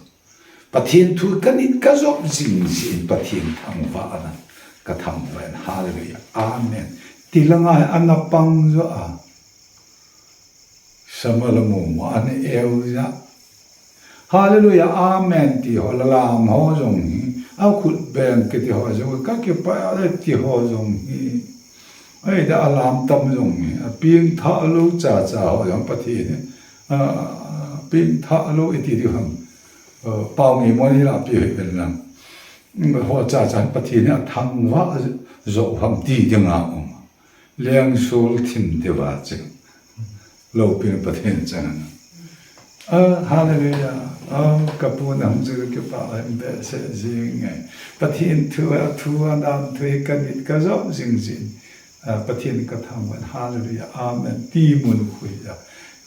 Pathen thu kanit kajop jing jing, Pathen thangvah na, kathangvah in, hallelujah, amen. Ti langa hi ana pang jo a. Samuel amu mo, ana eu ja. Hallelujah, amen ti ho, lalam ho jong hi, akhutbeng kiti ho jong, kakipah e ti ho jong hi. Ahi da alam tam jong hi, apengthah lou chacha ho jong Pathen hi, a, pengthah lou iti diu ham. Aa, pao ngeimo ni la pi hoi pen lang. Ho chacha Pathen hi athangvah jo ham ti ding a um. Lengsol thim diu va cheng. Loupina Pathen chang. Ah, hallelujah. Ah, kapu nam chu kipah in behseh jing e. Pathen thu a, thu a dan thu hi kanit kajop jing jing. Ah, Pathen kathangvah in, hallelujah, amen. Ti mun khu a.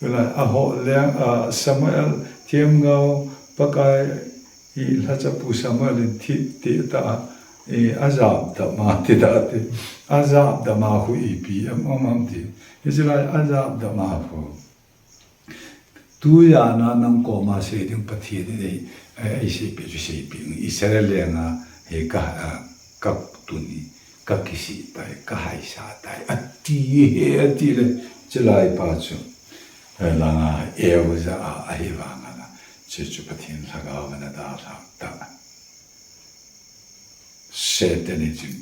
Hilai a ho leng, ah, Samuel, Themgao, Pakai, i lhachapu Samuel in thi, ti ta, i ajap dam a, ti ta ti. Ajap dam a khu ipi em, em, em ti. Hiche lai ajap dam a khu. Tujan a nang koma sei ding Pathen in ei, ei, eiseipeh chu seipeh. Israel lenga hi ka, a, katun hi, kakisih tai, kahaisah tai. Ati hi, ati le, chulai pa chu. Langa eu ja a, ahivang a la. Chu chu Pathen lhagao in adalhah ta. Satan in chun,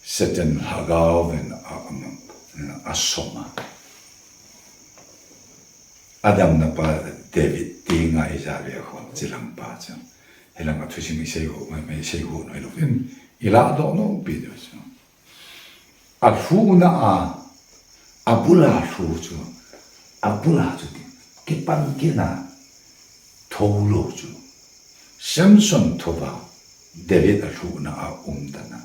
Satan lhagao in a, a, asoma. Adamna pa David ti ngai ja ve khom chilang pa chun. Hilang a thusim isei ho, mai, mai sei ho noi lo in. Ila do no pi do chu. Alhuhna a, abula lhu chu, abula chu ki, kipan kina thou lou chu. Samson thova David alhuhna a umdan a.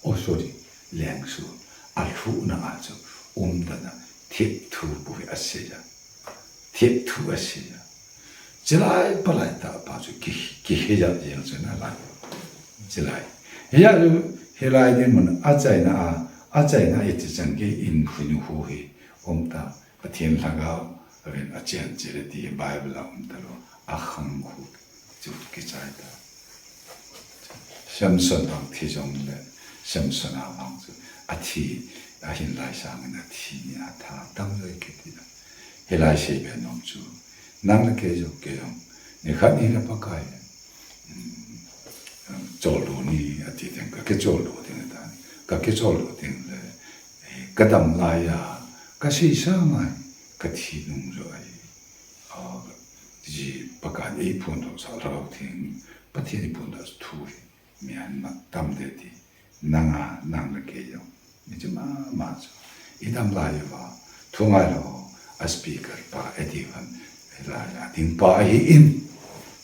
Oh, sorry, Lengsol. Alhuhna a chu umdan a thip thu bou hi asei a. Thip thu asei a. Chulai palai tah pa chu ki, kihei jat jeng chu nalai. Chulai. Hia chu hilai dinmun achaina a, achaina a iti chan gei in khu nu khu hi um ta. Pathen lhagao, aven achen chele ti Bible a um talou. Akhang khu chu kichai ta. Samson vang thi jongle, Samson a vang chu athi, ahin lai sangin athi ni atha tam joi kiti. Hilai seibe nom chu, nang le kei jong, kei jong, nikhat ni le Pakai, um, um, chol lou ni ati teng, ka kichol lou teng ta, ka kichol lou teng le, eh, ka dam lai a, ka sei sa ngai, ka thi nung joi. A, ji Pakai in eiphondoh sah Lhagao Theng, Pathen in eiphondoh thu hi, mi ahin mat tam ding ti, nang a, nang le kei jong, mi chu mama chu. I dam lai uva, thu ngai lou, a speaker pa, Eddie Van, lai a ding pa ahi in.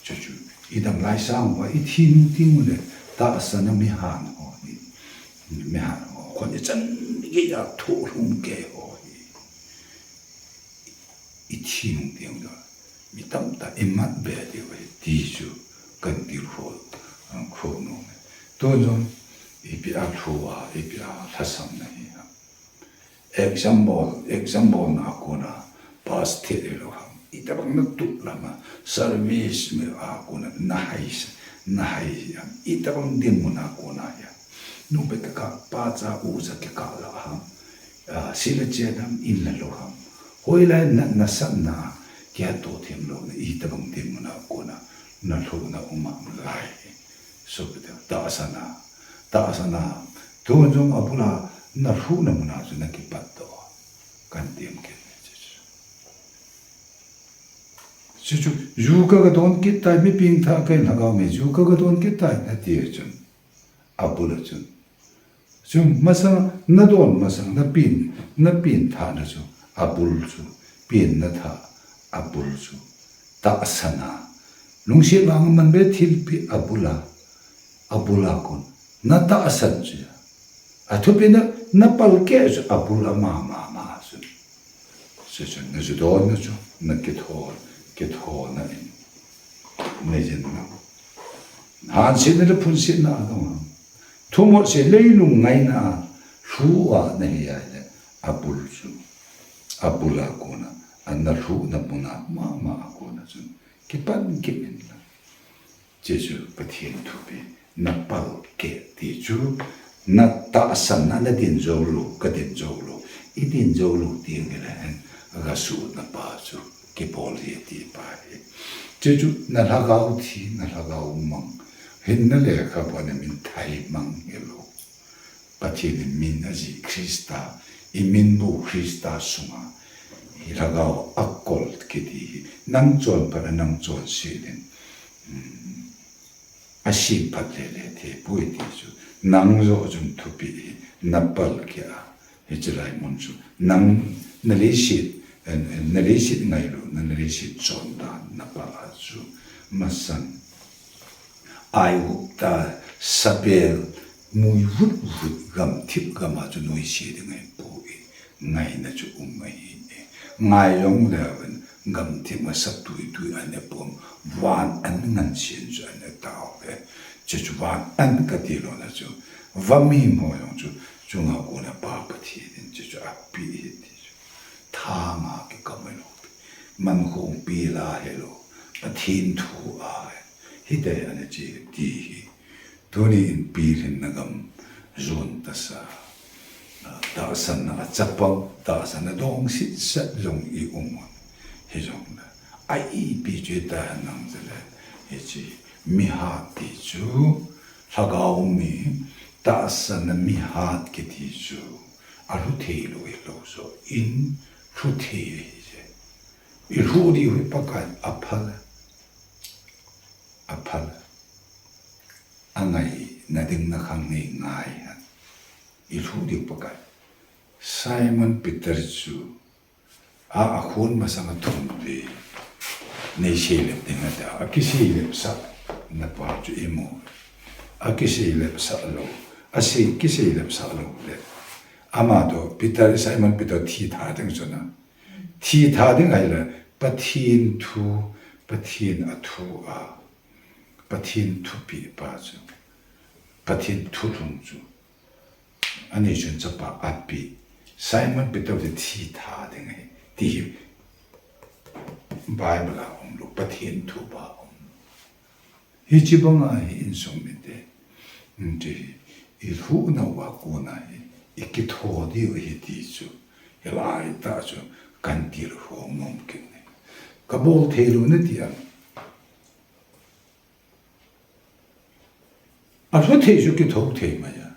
Chu chu, i dam lai sang uva, i thi nung ding u le, tahsana mi han ho hi, mi han ho, khon i chan gei a thohlum kei ho hi. I thi nung ding u le, mi tamtah i mat be diu ahi ti chu kan dil khol, um, khol nom e. Tun jong ipi a thu a, ipi a lhasam na hi ham. Exam bol, exam bolna a kona pass thei lou ham. Itobang na tup lam a service mi a kona na hai, na hai ham. Itobang dinmun a kona ham. Nu pe ka ka pa cha u cha ke ka la ham. A, sila che dam in la lou ham. Hoilai na, na sat na, kiato them lou na, itobang dinmun a kona, na lhuna um a lai. So, tahsana, tahsana, tun jong abul a, na lhuna mun a chu na kipat to. Kan tem ken. Chu chu, ju ka ka don kit tai, mi pengthah ka in Lhagao mi, ju ka ka don kit tai, na ti chun. Abul a chun. Chu masang, na don masang, na pen, na pengthah na chu, abul chu, penna thah, abul chu, tahsana. Lungset vang man be thilpeh abul a, abul a kon, na tahsan chu. A thupi na, na palkeh chu, abul a mama ma chu. Chu chu, na ju don na chu, na kitho, kitho na in. Na jin na. Hansetna le phunsetna a dong ham. Thumose leilung ngaina a lhu a na hi a le abul chu. Abul a kona, a na lhuna mun a mama a kona chun. Kipan kit in la. Chu chu Pathen thupeh, na palkeh ti chu, na tahsan na, na din jou lou, ka din jou lou, i din jou lou ti nge le hen, a ga su na pa chu. Kibol hi ti pa hi. Chu chu na lhagao thi, na lhagao mang. Hinna lekhabu a na min thai mang hilou. Pathen in min ajih Christa, i min bou Christa sunga. Hi lhagao a kol kiti hi. Nang chonphat a nang chonset in. Hmm. A semphat lele thei poi ti chu. Nang joh chun thupeh hi. Na palkeh a. Hiche lai mun chu nang na leiset, eh, na leiset ngailutna, na leiset chondan na pal a chu masang. Aigupta sapel mui vut vut gamthip gam a chu noise ding ahipoi. Ngaina chu um ahi. Ngai jong leu hen gamthip a sap tui tui a ne pon van an ngansen chu a ne tauve. Chu chu van an kati lona chu va mimo jong chu Chunga kona Pa Pathen in chuchu apeh ahi ti chu. Thang a kikam hilou pi. Mankhong pil a hilou. Pathen thu a. Hiti ana che ti hi. Tuni in pilhin na gam jon tasa. Tahsan na a chapang, tahsan na dong sitset jong i um un. Hijongle. A ipi chu ta nang jele. Hiche. Mihat ti chu, lhagao mi, tahsan na mihat kiti chu, alhu thei lou, ilou joh in, lhu thei ahi je. Ilhu diu hi Pakai aphal, aphal. Angai na ding na khang nei ngai han. Ilhu diu Pakai. Simon Peter chu, A, akhun masang a thum ve. Nei seilep ding ati a, akiseilep sah na pa chu imu. Akiseilep sah lou. Asei, kiseilep sah lou le. Ama toh, Peter, Simon Peter thi tha ding chu na. Thi tha ding ahile, Pathen thu, Pathen a thu a. Pathen thupeh pa chu. Pathen thulhung chu. Ani chun chapa apeh. Simon Peter hi thi tha ding ahi. Ti hi Bible a um lou. Pathen thu ba um. Hiche banga hi insung mite, um, ti hi, ilhuhna uva kona hi, ikitho diu ahi ti chu, hilai tah chu, kahin tilkhou nom kit e. Kabol thei lou nati a. Alhu thei chu kitho thei mai a.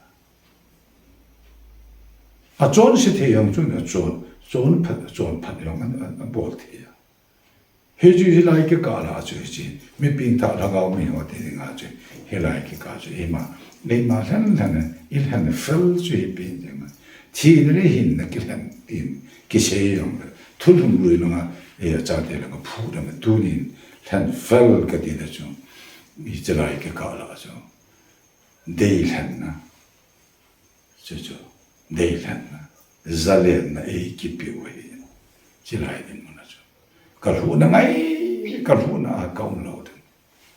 Achonse thei jong chun achon, chonphat, chonphat jong a, a, abol thei a. Hichu hilai kikah a chu hiche, mi pengthah lhagao mi ho ti dinga chu, hilai kikah chu, eima, eima lhen lhen, ilhen fel chu hi pen ding a. Thina le hinna kilhen tin, kisei jong le, thulhun lui langa, e, chate langa, phu langa, tunin, lhen fel kati na chu, hiche lai kikah a chu, deilhenna. Chuchu, deilhenna, jalenna, eikipeu ahi. Chilai dinmun a chu. Kalhuhna ngai, kalhuhna a kaum lou ding.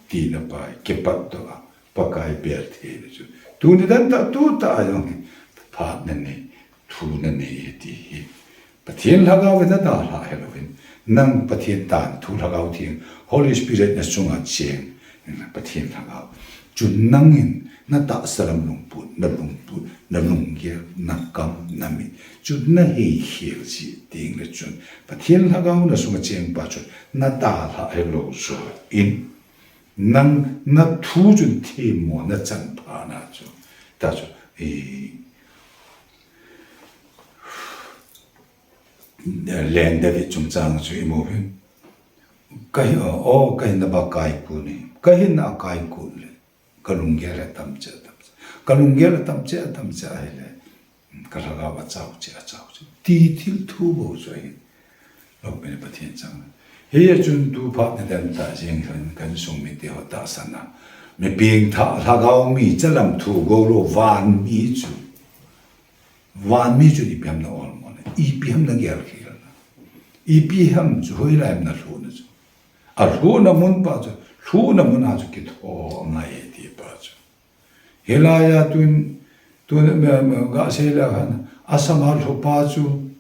Tina pai, kipatdoh a, Pakai bel theina chu. Tuni dan tah, tutah a jong hi, phatna nei, thuna nei ti hi. Pathen lhagao in nadalhah hilouvin, nang Pathen dan thu Lhagao Theng, Holy Spirit nachunga cheng, Pathen lhagao. Chun nangin natahsa lam lungput, nalungput, nalunggel, nakam, namit. Chun naheikhel jeh teng le chun, Pathen lhagao nasunga cheng pa chun, nadalhah hilou jouvin, nang nathu chun themmo nachan phat na chu. Ta chu, eh, Leng David chungchang chu imu uvin. Kahi, o, kahinna ba kaiku ni. Kahinna a kaiku le. Kalunggel le tamche, tamche. Kalunggel le tamche, tamche ahile. Kalhagao achao che, achao che. Ti thil thu bou chu ahi. Lopina Pathen chang. Hiya chun tu phat ni dan tah jeng hin kansung mite ho tahsan na. Mi pengthah lhagao mi chalam thu gou lou van mi chu. Van mi chu ipi ham na olmo na, ipi ham na gelkhel na. Ipi ham chu hoilai ham na lhuhna chu. Alhuhna mun pa chu, lhuhna mun a chu kitho ngai ti pa chu. Hilai a tun, tun, me, me, gasei le khan, Assam a lhu pa chu,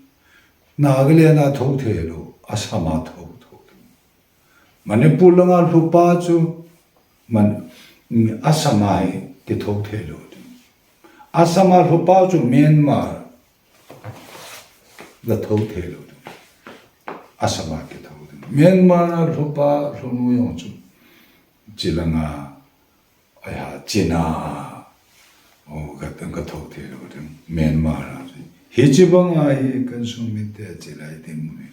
Nagaland a tho thei lou, Assam a tho, tho. Manipur langa lhu pa chu, man, Assam a hi kitho thei lou ding. Assam a lhu pa chu Myanmar la tho thei lou ding. Assam a kitho ding. Myanmar a lhu pa lhunu jong chu, chilanga, Ai ha, China a, o, ka, ka tho thei lou ding, Myanmar a. Hiche banga hi kansung mite chilai ding mu hi.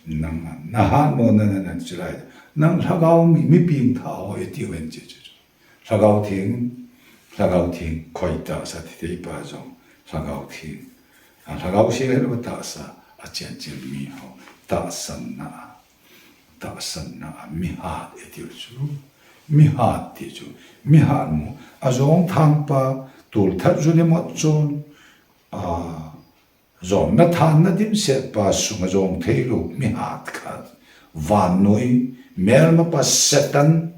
Nang, nahat mo na, na, na chilai. Nang lhagao mi, mi pengthah ho iti uvin che, che, che. Lhagao Theng, Lhagao Theng, khoi tahsa thi thei pa jong, Lhagao Theng. A, Lhagao Theng lou tahsa, achen chen mi ho, tahsan na. Tahsanna a mihat iti chu, mihat ti chu, mihat mu, ajong thangpa, tulthat juni mot chun, a, jonna thanna dimset pa sunga jong thei lou mihat khat, vannoi, melmapa Satan,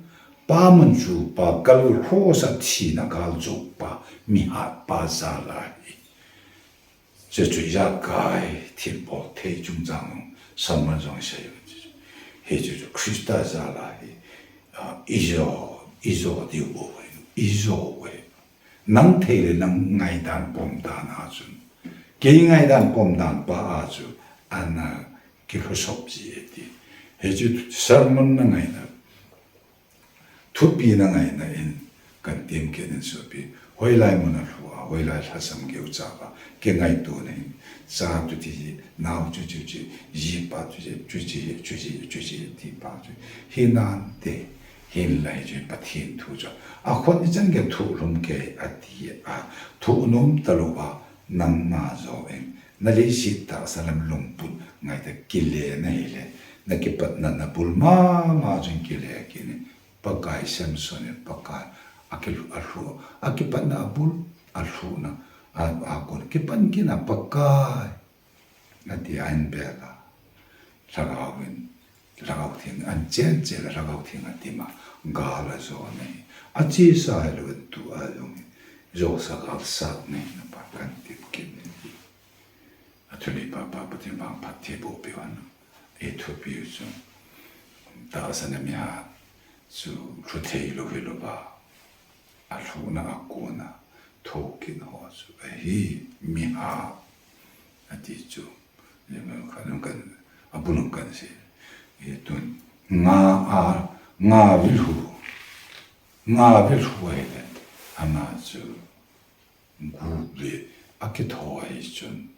pa mun chu pa, kal khosa thina kal chu pa, mihat pa jal ahi. Chuchu ijakai thilbol thei chungchang sermon jong isei u. Hichu chu Christa jal ahi, a, ijo, ijo diu bou ahi, ijo u ahi. Nang thei le nang ngaidan pom dan a chun. Kei ngaidan pom dan pa a chu, ana kilhusop ji e ti. Hichu sermon na ngaina. Thupi na ngaina in, kan tem kit in sopi. Hoilai mun a lhu a, hoilai lhasam geu cha a, kingaito na in, cha tu ti ji, nao chu chu chi, ji pa tu ji, chu chi, chu chi, chu chi, ti pa chu. Hi nan te, hin lai chu Pathen thu chu. A khon i chan ge thu lhum ke a ti a, thu nom ta lou a, nangma jo in, na leiset tahsa lam lungput ngai ta kile na hile, na kipatna na bul mama chun kile kit in, Pakai Samson in Pakai, a ki, a lhu, a kipatna a bul, a lhuhna, a, a kon, kipan kit na Pakai, ati a in bel a, Lhagao in, Lhagao Theng, an chen chen Lhagao Theng a tima, gal a jo nei, a chesa hilou in tu a jong, josa gal sa nei na pa kan tip kit nei. A thu nei pa pa Pathen vangphat thei boh peh un. E thupi u chu. Tahsan a mihat chu lhu thei lou hilouva, alhuhna a kona thoukit ho chu ahi mihat ati chu. Khanung kan, abulung kan sei. Tun nga a, nga vil hu, nga vil hu ahile, ama chu gup le akitho ahi chun,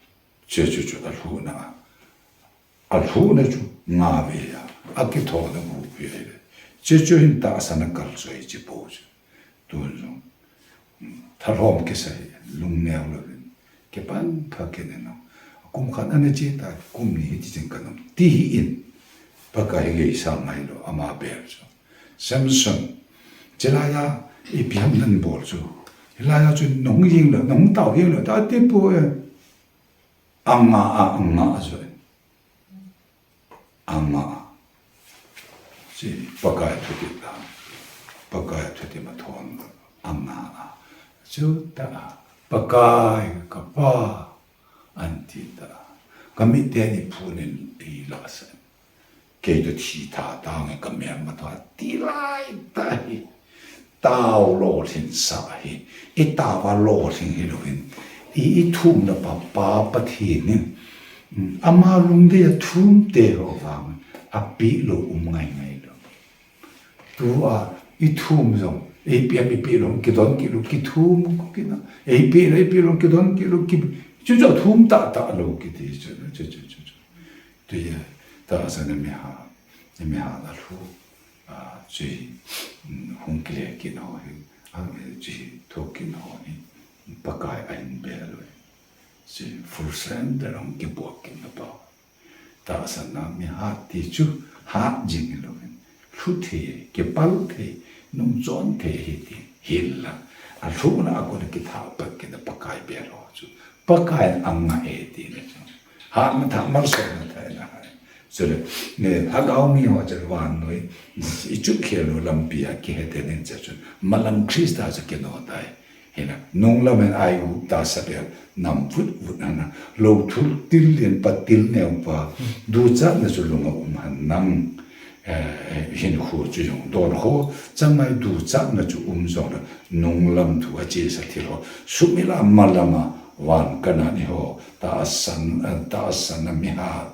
che chu chu alhuhna a, alhuhna chu nga ve a, akithona gup ve ahile, che chu hin tahsan a kalsoi chi po chu. Tun jong, thalhom kisai, lungneo louvin, kipan pha kit in, kum khat ana che ta, kum ni hiti chun kan um, ti hi in, Pakai hi gei sa ngai lou, ama bel chu. Samson, chilai a, ipi ham nan bol chu. Hilai a chu nahung jing lou, nahung tao jing lou, ta ti po e. Anga a, anga a chu. Anga. Chi Pakai thuti ta. Pakai thuti ma thon. Anga a. Chu ta a. Pakai ka pa. An ti ta. Ka mit te ni phunin i la sa. Kei to thi tha ta nge ka mel ma tha ti lai ta hi. Tao lolhin sa hi. I tao a lolhin hi louvin. I, i thumna pa, pa Pathen in. Ama lungdei a thum te ho vang. A pi lou um ngai ngai lou. Tua, i thum jong. Ei pi, ei pi lou, kidon kit lou, kithum kit na. Ei pi lou, ei pi lou, kidon kit lou, ki, chu chu thum ta ta lou kiti chu, chu, chu, chu, chu. Tuia, tahsan a mihat, mihat a lhu, a, chi, mm, hung kile kit ho hi, a, chi, thokit ho hi, Pakai a hin bel lou. Chi, full surrender hung kibuak kit na pa. Tahsan a mihat ti chu, hat jing lou hin, lhu thei, kipal thei, nungchon thei hi ti, hinla. Alhuhna a kona kitha pat kit na Pakai bel ho chu. Pakai anga e ti na chu. Hatna tha, malsomna tha na hai. Chule, ne, lhagao mi ho chu vannoi, i chut khel lou lampi a kihe te nin che chun. Malam Christa chu kino tai. Hina, nunglam in Aigupta sabel, nam vut vut hana. Lou thul til lien pa til neo pa. Duchatna chu lunga um han nang. Eh, hin khu chu jong don kho. Changai duchatna chu um jong la. Nunglam thu a chesa thil ho. Sumila malama van kana ni ho. Tahsan, eh, tahsan a mihat.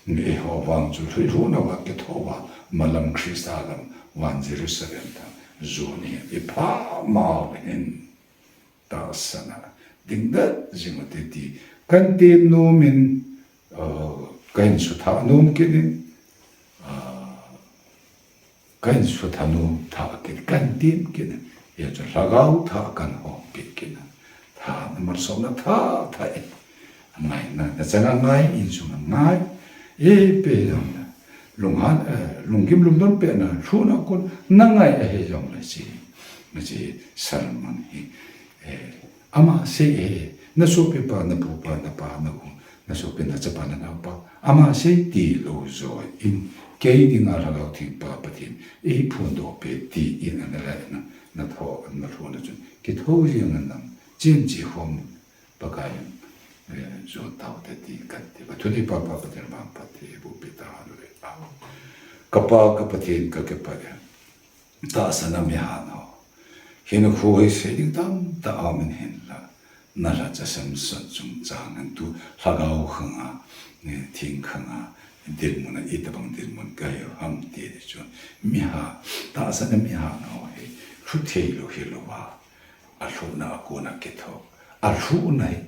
Eiho vang chu lhuhna va kitho va, malam Christa lam, van Jerusalem ta, juni, i pha mau hin, tahsan a, dingdet jing u te ti, kan tem nom in, uh, kan sutha nom kit in, uh, Kan sutha nom tha kit, kan tem kit. Hia chu lhagao tha kan hong pe kit. Tha na malsomna tha, tha e. Ngai na, na changa ngai, insung a ngai. E pe jong na. Lunghan, eh, lunggim lungdon pe na, lhuna kon, na ngai a he jong na si. Na si sermon hi. Eh, Ama sei e, na sopipa, na pupa, na pa, na u, na sopi, na chapa, na naopa. Ama sei ti lou joi in, kei dinga Lhagao Theng Pa Pathen, ei phondoh pe ti in ana la na, na tho, na lhuna chun. Kitho jing a nam, chin chi hom, Pakai, eh, jo tao te ti kan ti. Pathu ni Pa Pa Pathen bang Pathen bu pi ta ha le. Ka Pa, ka Pathen, ka ke pa e. Tahsan a mihat ho. Hin khu hi sei ding tamtah a um in hinla. Na lhacha Samson chungchang in tu lhagao khang a, eh, thing khang a, dinmun a, itobang dinmun ka hi ham ti chu. Mihat, tahsan a mihat ho hi. Lhu thei lou hi lou va. Alhuna a kona kitho. Alhuna hi,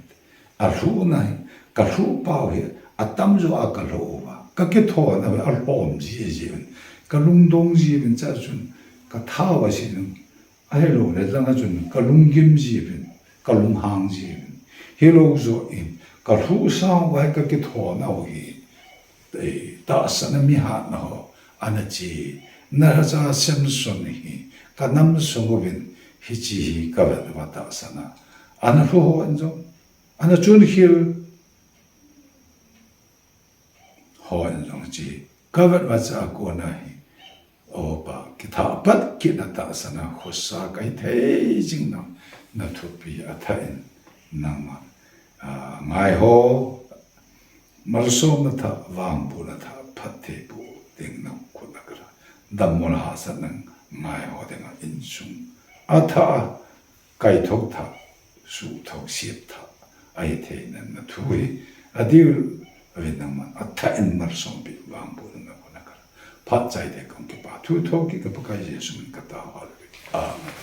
alhuna hi, ka lhu pau hi, atam jo a ka lhu uva. Ka kithona hi, alhom ji ji un. Ka lungdong ji un cha chun, ka thao a si un. Ahilou le langa chun, ka lunggim ji un, ka lunghang ji un. Hilou jo in, ka lhu sang uva hi ka kithona u hi. Ei, tahsan a mihat na ho, ana chi, na lhacha Samson hi, ka nam sung uvin, hichi hi ka vet uva tahsan a. Ana lhu ho in jong, ana chun khel ho in jong chi, ka vet uva cha kona hi, o pa, kitha pat kit na tahsan a, khosa ka hi thei jing na, na thupi a tha in, nangma, a, ngai ho, Malsomna tha, vangbohna tha, phattheiboh ding na khut a ka la. dammo le hahsatna ngai ho dinga insung athah a kaithou thah, suhthou, siap thah ahi theina na thu hi adiu vin nangman athah in malsompi vangboh ding na kona kal. Phat chai te kong kipa thu thou kit ka Pakai Jesu min ka taovu. Amen.